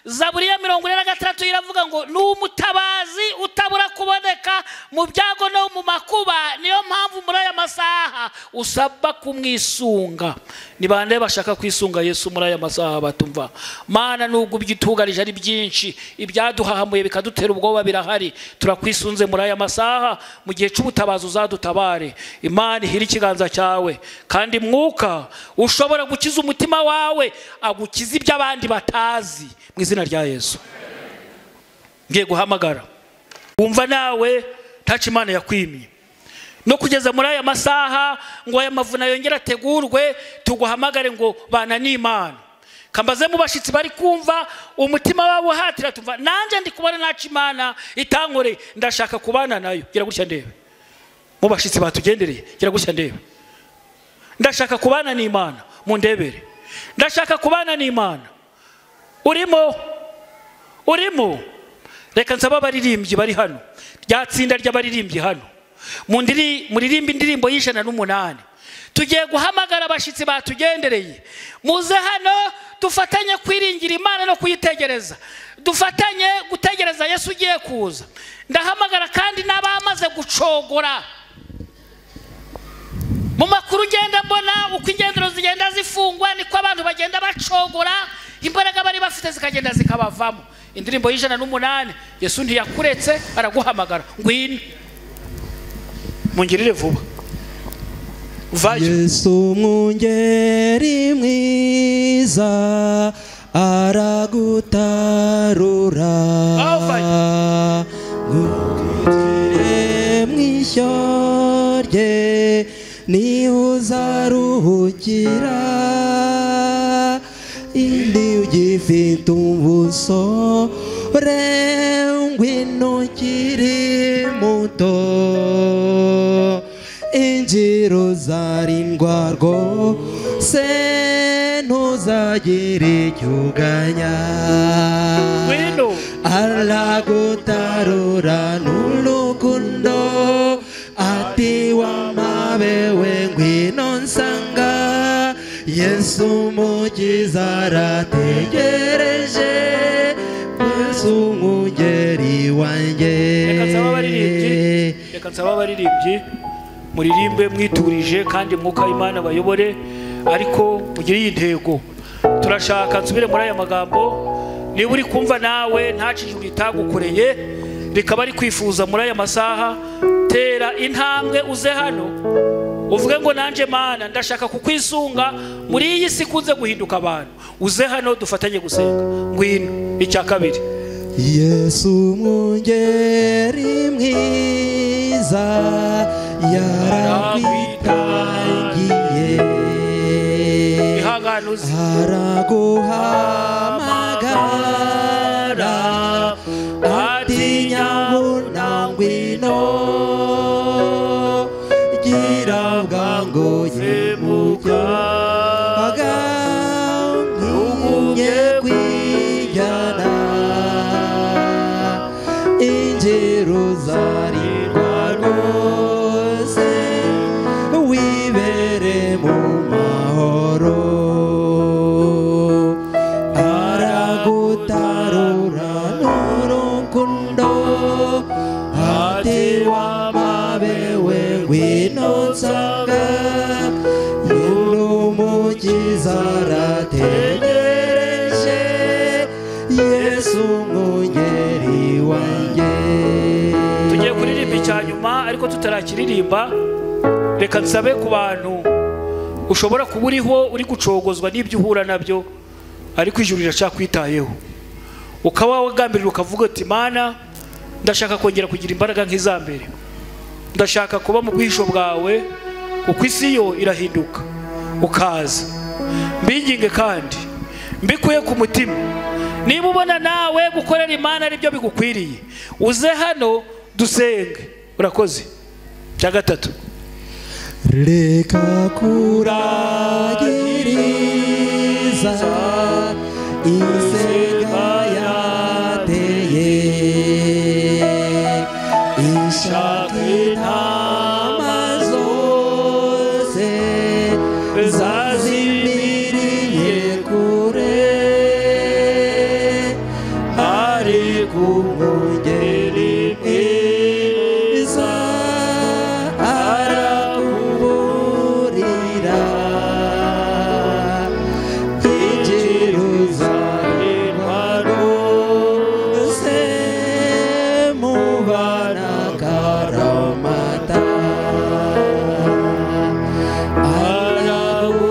Zaburi ya 46 iravuga ngo ni umutabazi utabura kuboneka mu byago no mu makuba. Niyo mpamvu muri aya masaha usaba kumwisunga. Ni bande bashaka kwisunga Yesu muri aya masaha batumva Mana, nubwo byitugarije ari byinshi, ibyaduhahamuye bikadutera ubwoba birahari, turakwisunze muri aya masaha. Mu gihe cy'ubutabazi uzadutabare. Imana ihira ikiganza cyawe, kandi mwuka ushobora gukiza umutima wawe agukiza ibyo abandi batazi, mu izina rya Yesu. Ngiye guhamagara wumva nawe ntaco Imana yakwimye no kugeza muri aya masaha ngo aya mavuna yongera ategurwe, tuguhamagare ngo bana n'Imana. Kambaze mu bashitsi bari kumva umutima wabo uhatira, tumva nanje ndi kubana naco Imana itankore, ndashaka kubana nayo. Gira gutya ndebe mu bashitsi batugendereye, gira gutya ndebe, ndashaka kubana n'Imana, mundebere, ndashaka kubana n'Imana. Urimo Reka nsaba abaririmbyi bari hano, rya tsinda ry'abaririmbyi hano, muririmbe indirimbo y'108. Tugiye guhamagara abashyitsi batugendereye, muze hano dufatanye kwiringira Imana no kuyitegereza, dufatanye gutegereza Yesu ugiye kuza. Ndahamagara kandi n'abamaze gucogora. Mu makuru ngenda mbona uko ingendero zigenda zifungwa niko abantu bagenda bacogora, imbaraga bari bafite zikagenda zikabavamo. Indirimbo y'108, Yesu ntiyakuretse araguhamagara, ngwino mungirire vuba. Yesu mwungeri mwiza aragutarura, ngwino mwishyo rye niho uzaruhukira, indi ugifite ubusore ngwino ukiri muto, injira uzarindwa rwose ntuzagira icyo uganya. Aragutarura n'urukundo ati wamabewe ngwino nsanga, Yesu umukiza arategereje, Yesu umugeri wanjye. Reka nsaba abaririmbyi muririmbe mwiturije kandi Mwuka w'Imana bayobore, ariko mugire iyi ntego. Turashaka nsubire muri aya magambo, niba uri kumva nawe nta ijuru ritagukoreye rikaba ari kwifuza muri aya masaha, tera intambwe uze hano uvuge ngo nanje Mana ndashaka kukwisunga muri iyi si kunze guhinduka abantu. Uze hano dufatanye gusenga. Ngwino. Icya kabiri, Yesu mwungeri mwiza yarakwitangiye, araguhamagara ati nyabuna ngwino, gira bwangu yemukaga ntugumye kwijyana, injira uzarindwa rwose wibere mu mahoro, aragutarura n'urukundo ati wamabewe ngwino nsanga, Umukiza arategereje, Yesu umugeri wanjye. Tugiye kuririmba icya nyuma, ariko tutarakiririmba reka nsabe ku bantu ushobora kuba uriho uri gucogozwa n'ibyo uhura nabyo, ariko ijuru riracyakwitayeho, ukaba wagambirira ukavuga uti Mana ndashaka kongera kugira imbaraga nk'iza mbere, ndashaka kuba mu bwihisho bwawe kuko isi yo irahinduka, ukaza. Mbinginge kandi mbikuye ku mutima, niba ubona nawe gukorera Imana ari byo bigukwiriye, uze hano dusenge. Urakoze. Cya gatatu, reka kuragiriza isega yateye, ishaka intama zose zazimiriye kure, ariko umugeri mwiza arakuburira, injira uzarindwa rwose mubana karamata,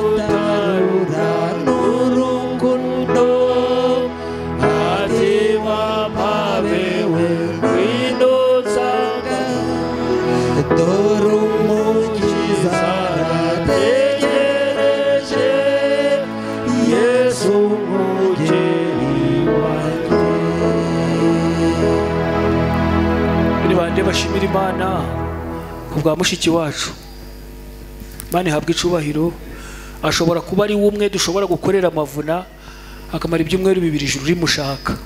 aragutarura n'urukundo ati wamabewe ngwino nsanga, dore Umukiza arategereje, Yesu umugeri wanjye. Ni bande bashimira Imana ku bwa mushiki wacu? Imana ihabwa icubahiro. Ashobora kuba ari umwe dushobora gukorera amavuna akamara ibyumweru 2 ijuru rimushaka.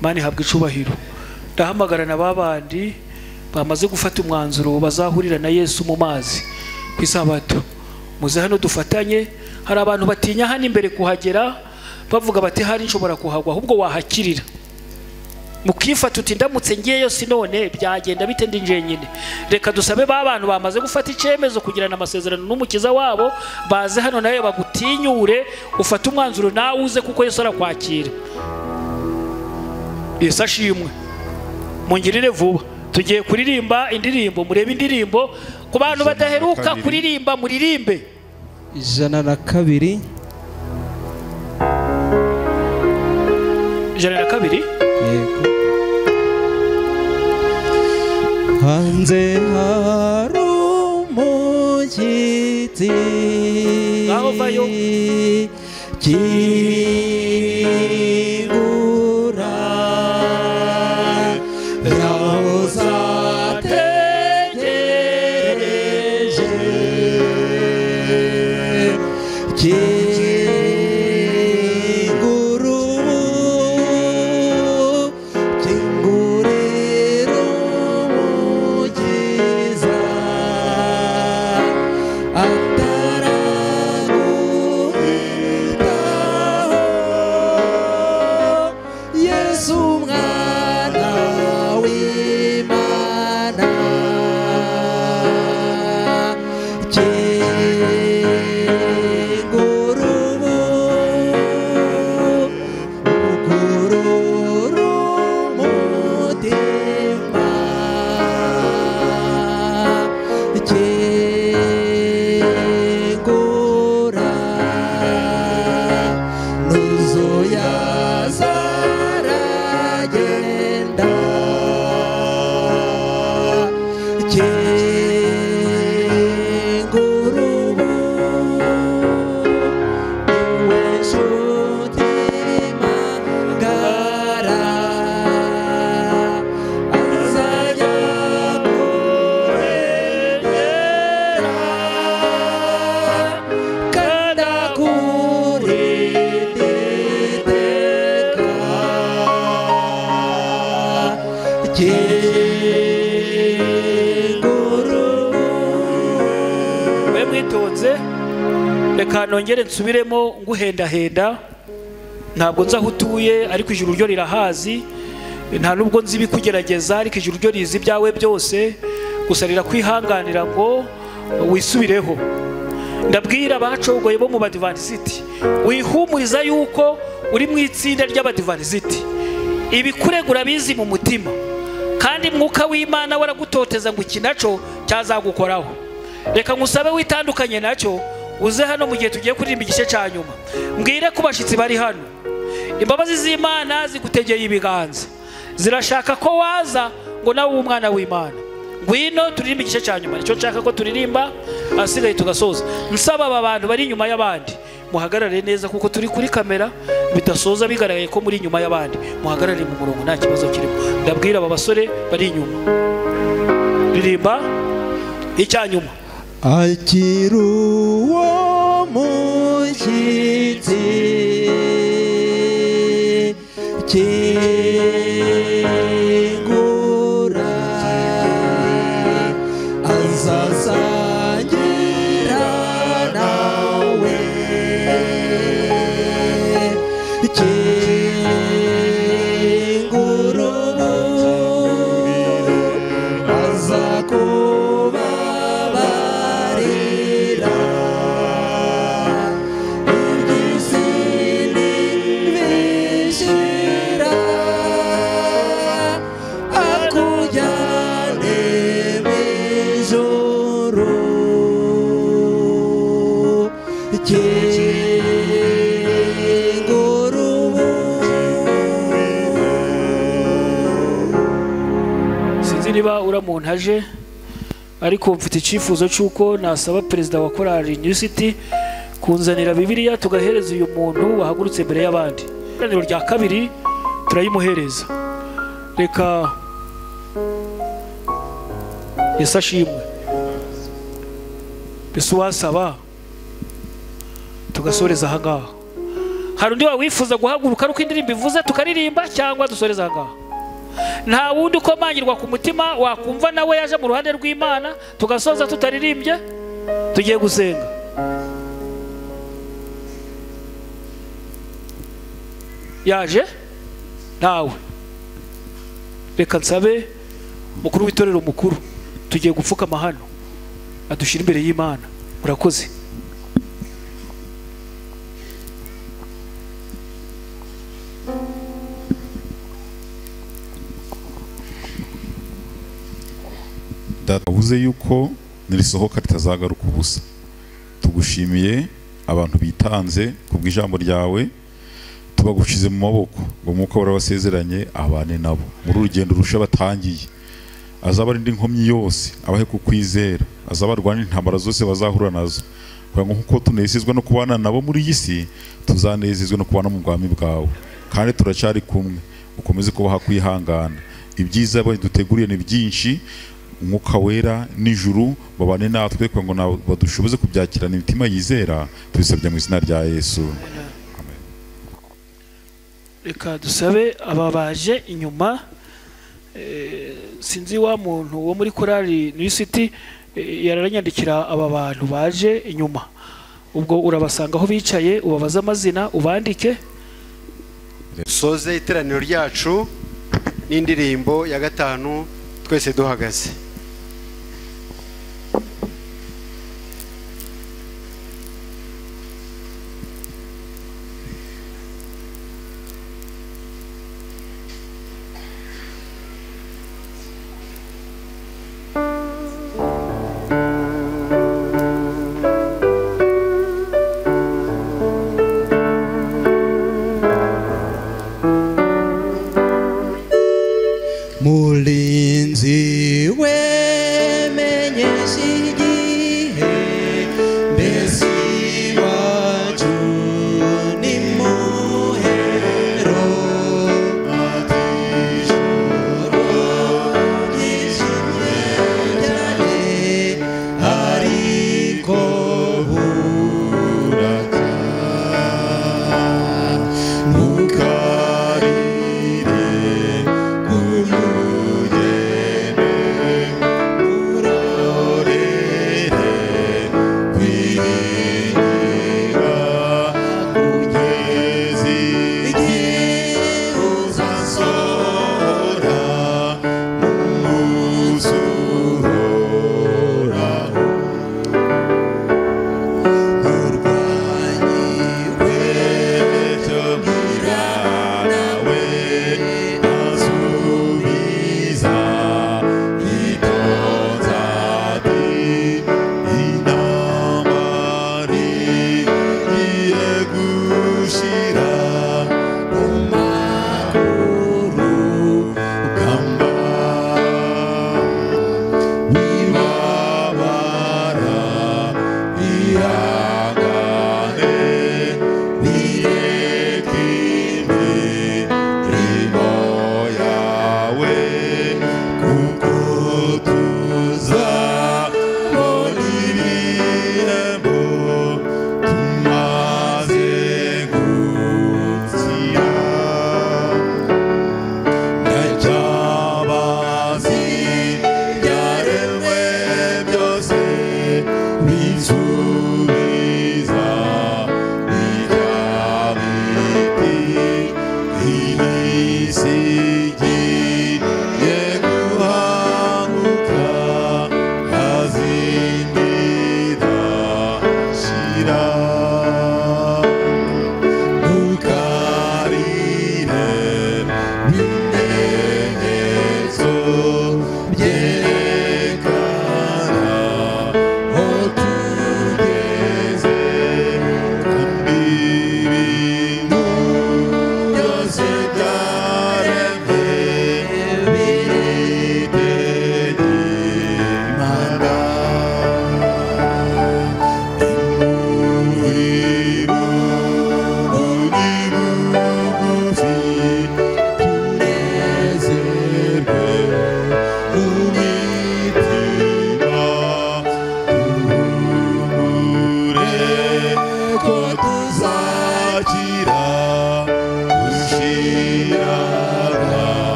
Imana ihabwa icubahiro. Ndahamagara na babandi bamaze gufata umwanzuro bazahurira na Yesu mu mazi ku isabato. Muze hano dufatanye. Hari abantu batinya hano imbere kuhagera, bavuga bati hari nshobora kuhagwa, ahubwo wahakirira. Mukifata uti ndamutse ngiyeyo sinone byagenda bite ndi njenyine. Reka dusabe ba bantu bamaze gufata icyemezo kugirana amasezerano n'umukiza wabo, baze hano nawe bagutinyure, ufate umwanzuro nawe uze, kuko Yesu arakwakira. Yesu ashimwe. Mungirire vuba, tugiye kuririmba indirimbo. Murebe indirimbo ku bantu badaheruka kuririmba, muririmbe. 102. 102. Yego. Hanze hari umushyitsi ngaho vayo kingura yahoze ategereje kingura kingurira umukiza ataraguhitaho Yesu umwana w'Imana kingura ubu ugurura umutima kingura nuzuyaza aragenda kingura ubu niwe nshuti magara azajya kurengera kandi akurinde iteka kingura ubu. We mwitonze, reka nongere nsubiremo nguhendahenda. Ntabwo nzi aho utuye, ariko ijuru ryo rirahazi. Nta nubwo nzi ibikugerageza, ariko ijuru ryo rizi ibyawe byose. Gusa rirakwihanganira ngo wisubireho. Ndabwira abacogoye bo mu Badivantiste, wihumuriza yuko uri mu itsinda ry'Abadivantiste. Ibikuregura bizi mu mutima, kandi Mwuka w'Imana waragutoteza ngo iki naco cyazagukoraho. Reka ngusabe witandukanye nacyo, uze hano mu gihe tugiye kuririmba igice cya nyuma. Mbwire ku bashyitsi bari hano, imbabazi z'Imana zigutegeye ibiganza, zirashaka ko waza ngo nawe ube umwana w'Imana. Ngwino turirimbe igice cya nyuma, nicyo nshaka ko turirimba, ahasigaye tugasoza. Nsaba aba bantu bari inyuma y'abandi muhagarare neza, kuko turi kuri kamera, bidasoza bigaragaye ko muri inyuma y'abandi. Muhagarare mu murongo, nta kibazo kirimo. Ndabwira aba basore bari inyuma, ririmba icya nyuma. Akira uwo mushyitsi kingura azasangira nawe kingura ubu azakubabarira iby'isi ntibishira akujyane mu ijuru kingura ubu. Sinzi niba uramuntu aje, ariko mfite icyifuzo cy'uko nasaba perezida wa korali New City kunzanira Bibiliya tugahereza uyu muntu wahagurutse imbere y'abandi. Iteraniro rya kabiri turayimuhereza. Reka Yesu ashimwe. Mbese uwasaba tugasoreza aha ngaha. Hari undi wawifuza guhaguruka ari uko indirimbo ivuze tukaririmba, cyangwa dusoreza aha ngaha? Nta wundi ukomangirwa ku mutima wakumva nawe yaje mu ruhande rw'Imana tugasoza tutaririmbye? Tugiye gusenga. Yaje? Ntawe. Reka nsabe mukuru w'itorero mukuru, tugiye gupfukama hano adushyira imbere y'Imana. Murakoze. Data, wavuze yuko nirisohoka ritazagaruka ubusa. Tugushimiye abantu bitanze kubw'ijambo ryawe, tubagushize mu maboko ngo Mwuka warabasezeranye abane nabo muri urugendo rusha batangiye. Azabarinda inkomyi yose, abahe kukwizera, azabarwana intambara zose bazahura nazo, kugira ngo nkuko tunezezwa no kubana nabo muri iyi si, tuzanezezwe no kubana mu bwami bwawe. Kandi turacyari kumwe, ukomeze kubaha kwihangana. Ibyiza baduteguriye ni byinshi, Umwuka Wera n'ijuru babane natwe kugira ngo badushoboze kubyakirana imitima yizera. Tubisabye mu izina rya Yesu. Amen. Reka dusabe ababaje inyuma. Sinzi wa muntu wo muri korali New City yararanyandikira aba bantu baje inyuma, ubwo urabasanga aho bicaye, ubabaze amazina, ubandike. Soze iteraniro ryacu n'indirimbo ya 5 twese duhagaze. Mulinzi we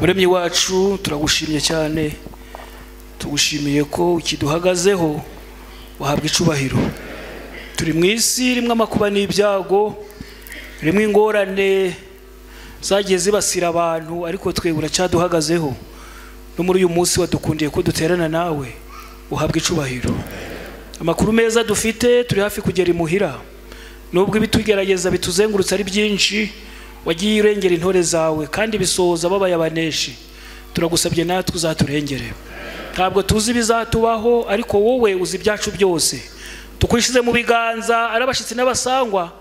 Muremyi wacu, turagushimye cyane, tugushimiye ko ukiduhagazeho, wahabwa icubahiro. Turi mu isi rimwe amakuba n'ibyago, rimwe ingorane zagiye zibasira abantu, ariko twe uracyaduhagazeho. No muri uyu munsi wadukundiye ko duterana nawe, uhabwa icubahiro. Amakuru meza dufite, turi hafi kugera imuhira. Nubwo ibitugerageza bituzengurutse ari byinshi, wagiye urengera intore zawe kandi bisohoza babaye abaneshi. Turagusabye natwe uzaturengere. Ntabwo tuzi ibizatubaho, ariko wowe uzi ibyacu byose. Tukwishize mu biganza ari abashitsi n'abasangwa.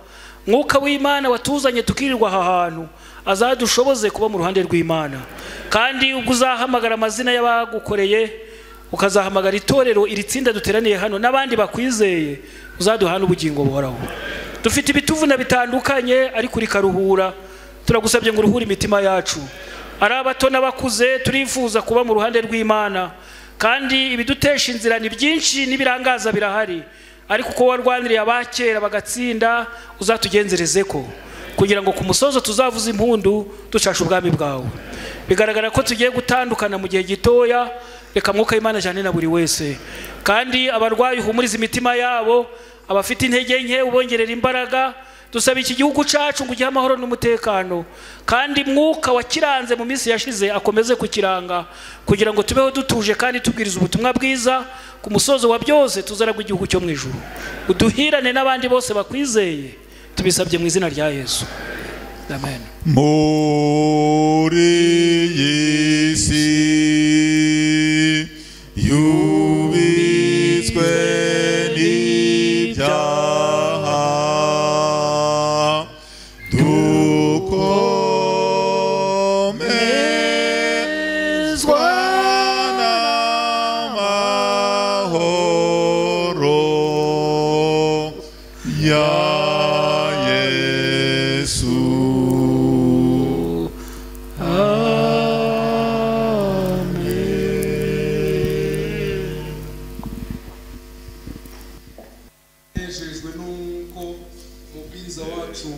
Mwuka w'Imana watuzanye tukirirwa aha hantu, azadushoboze kuba mu ruhande rw'Imana. Kandi ubwo uzahamagara amazina y'abagukoreye, ukazahamagara itorero iri tsinda duteraniye hano n'abandi bakwizeye, uzaduhana ubugingo buhoraho. Dufite ibituvuna bitandukanye, ariko uri karuhura. Turagusabye ngo uruhure imitima yacu. Ari abato n'abakuze, turifuza kuba mu ruhande rw'Imana. Kandi ibidutesha inzira ni byinshi n'ibirangaza birahari, ariko uko warwaniriye abakera bagatsinda, uzatugenzereze ko kugira ngo ku musozo tuzavuza impundu ducasha ubwami bwawe. Bigaragara ko tugiye gutandukana mu gihe gitoya. Reka Mwuka w'Imana ajyane na buri wese. Kandi abarwayi uhumurize imitima yabo, abafite intege nke ubongerera imbaraga. Dusaba iki gihugu cyacu ngo ugihe amahoro n'umutekano, kandi Mwuka wakiranze mu minsi yashize akomeze kukiranga, kugira ngo tubeho dutuje kandi tubwiriza ubutumwa bwiza. Ku musozo wa byose tuzaragwa igihugu cyo mu ijuru. Uduhirane n'abandi bose bakwizeye, tubisabye mu izina rya Yesu, amen. Muri iyi si yubitswe n'ibyaha, dukomezwa n'amahoro ya Yesu. Amen. Nejejwe nuko umubwiriza wacu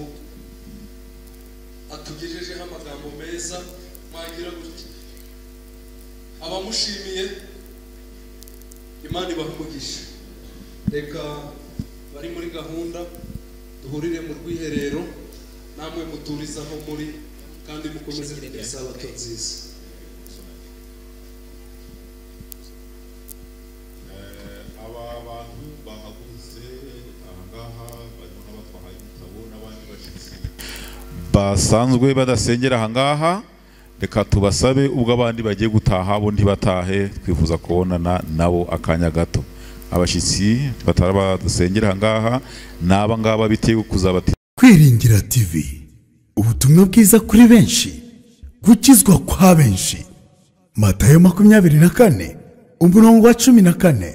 atugejejeho amagambo meza. Mwagira gutya abamushimiye, Imana ibahe umugisha. Reka bari muri gahunda duhurire mu rwiherero, namwe muturizaho muri, kandi mukomeze kugira isabato nziza. Aba bantu bahagurutse ahangaha barimo n'abatwahaye ibitabo n'abandi bashyitsi basanzwe badasengera ahangaha, reka tubasabe ubwo abandi bagiye gutaha bo ntibatahe, twifuza kubonana nabo akanya gato. Abashyitsi batara badasengera ahangaha n'aba ngaba bitewe kuzabati. Kwiringira TV, ubutumwa bwiza kuri benshi, gukizwa kwa benshi. Matayo 24 umurongo wa 14.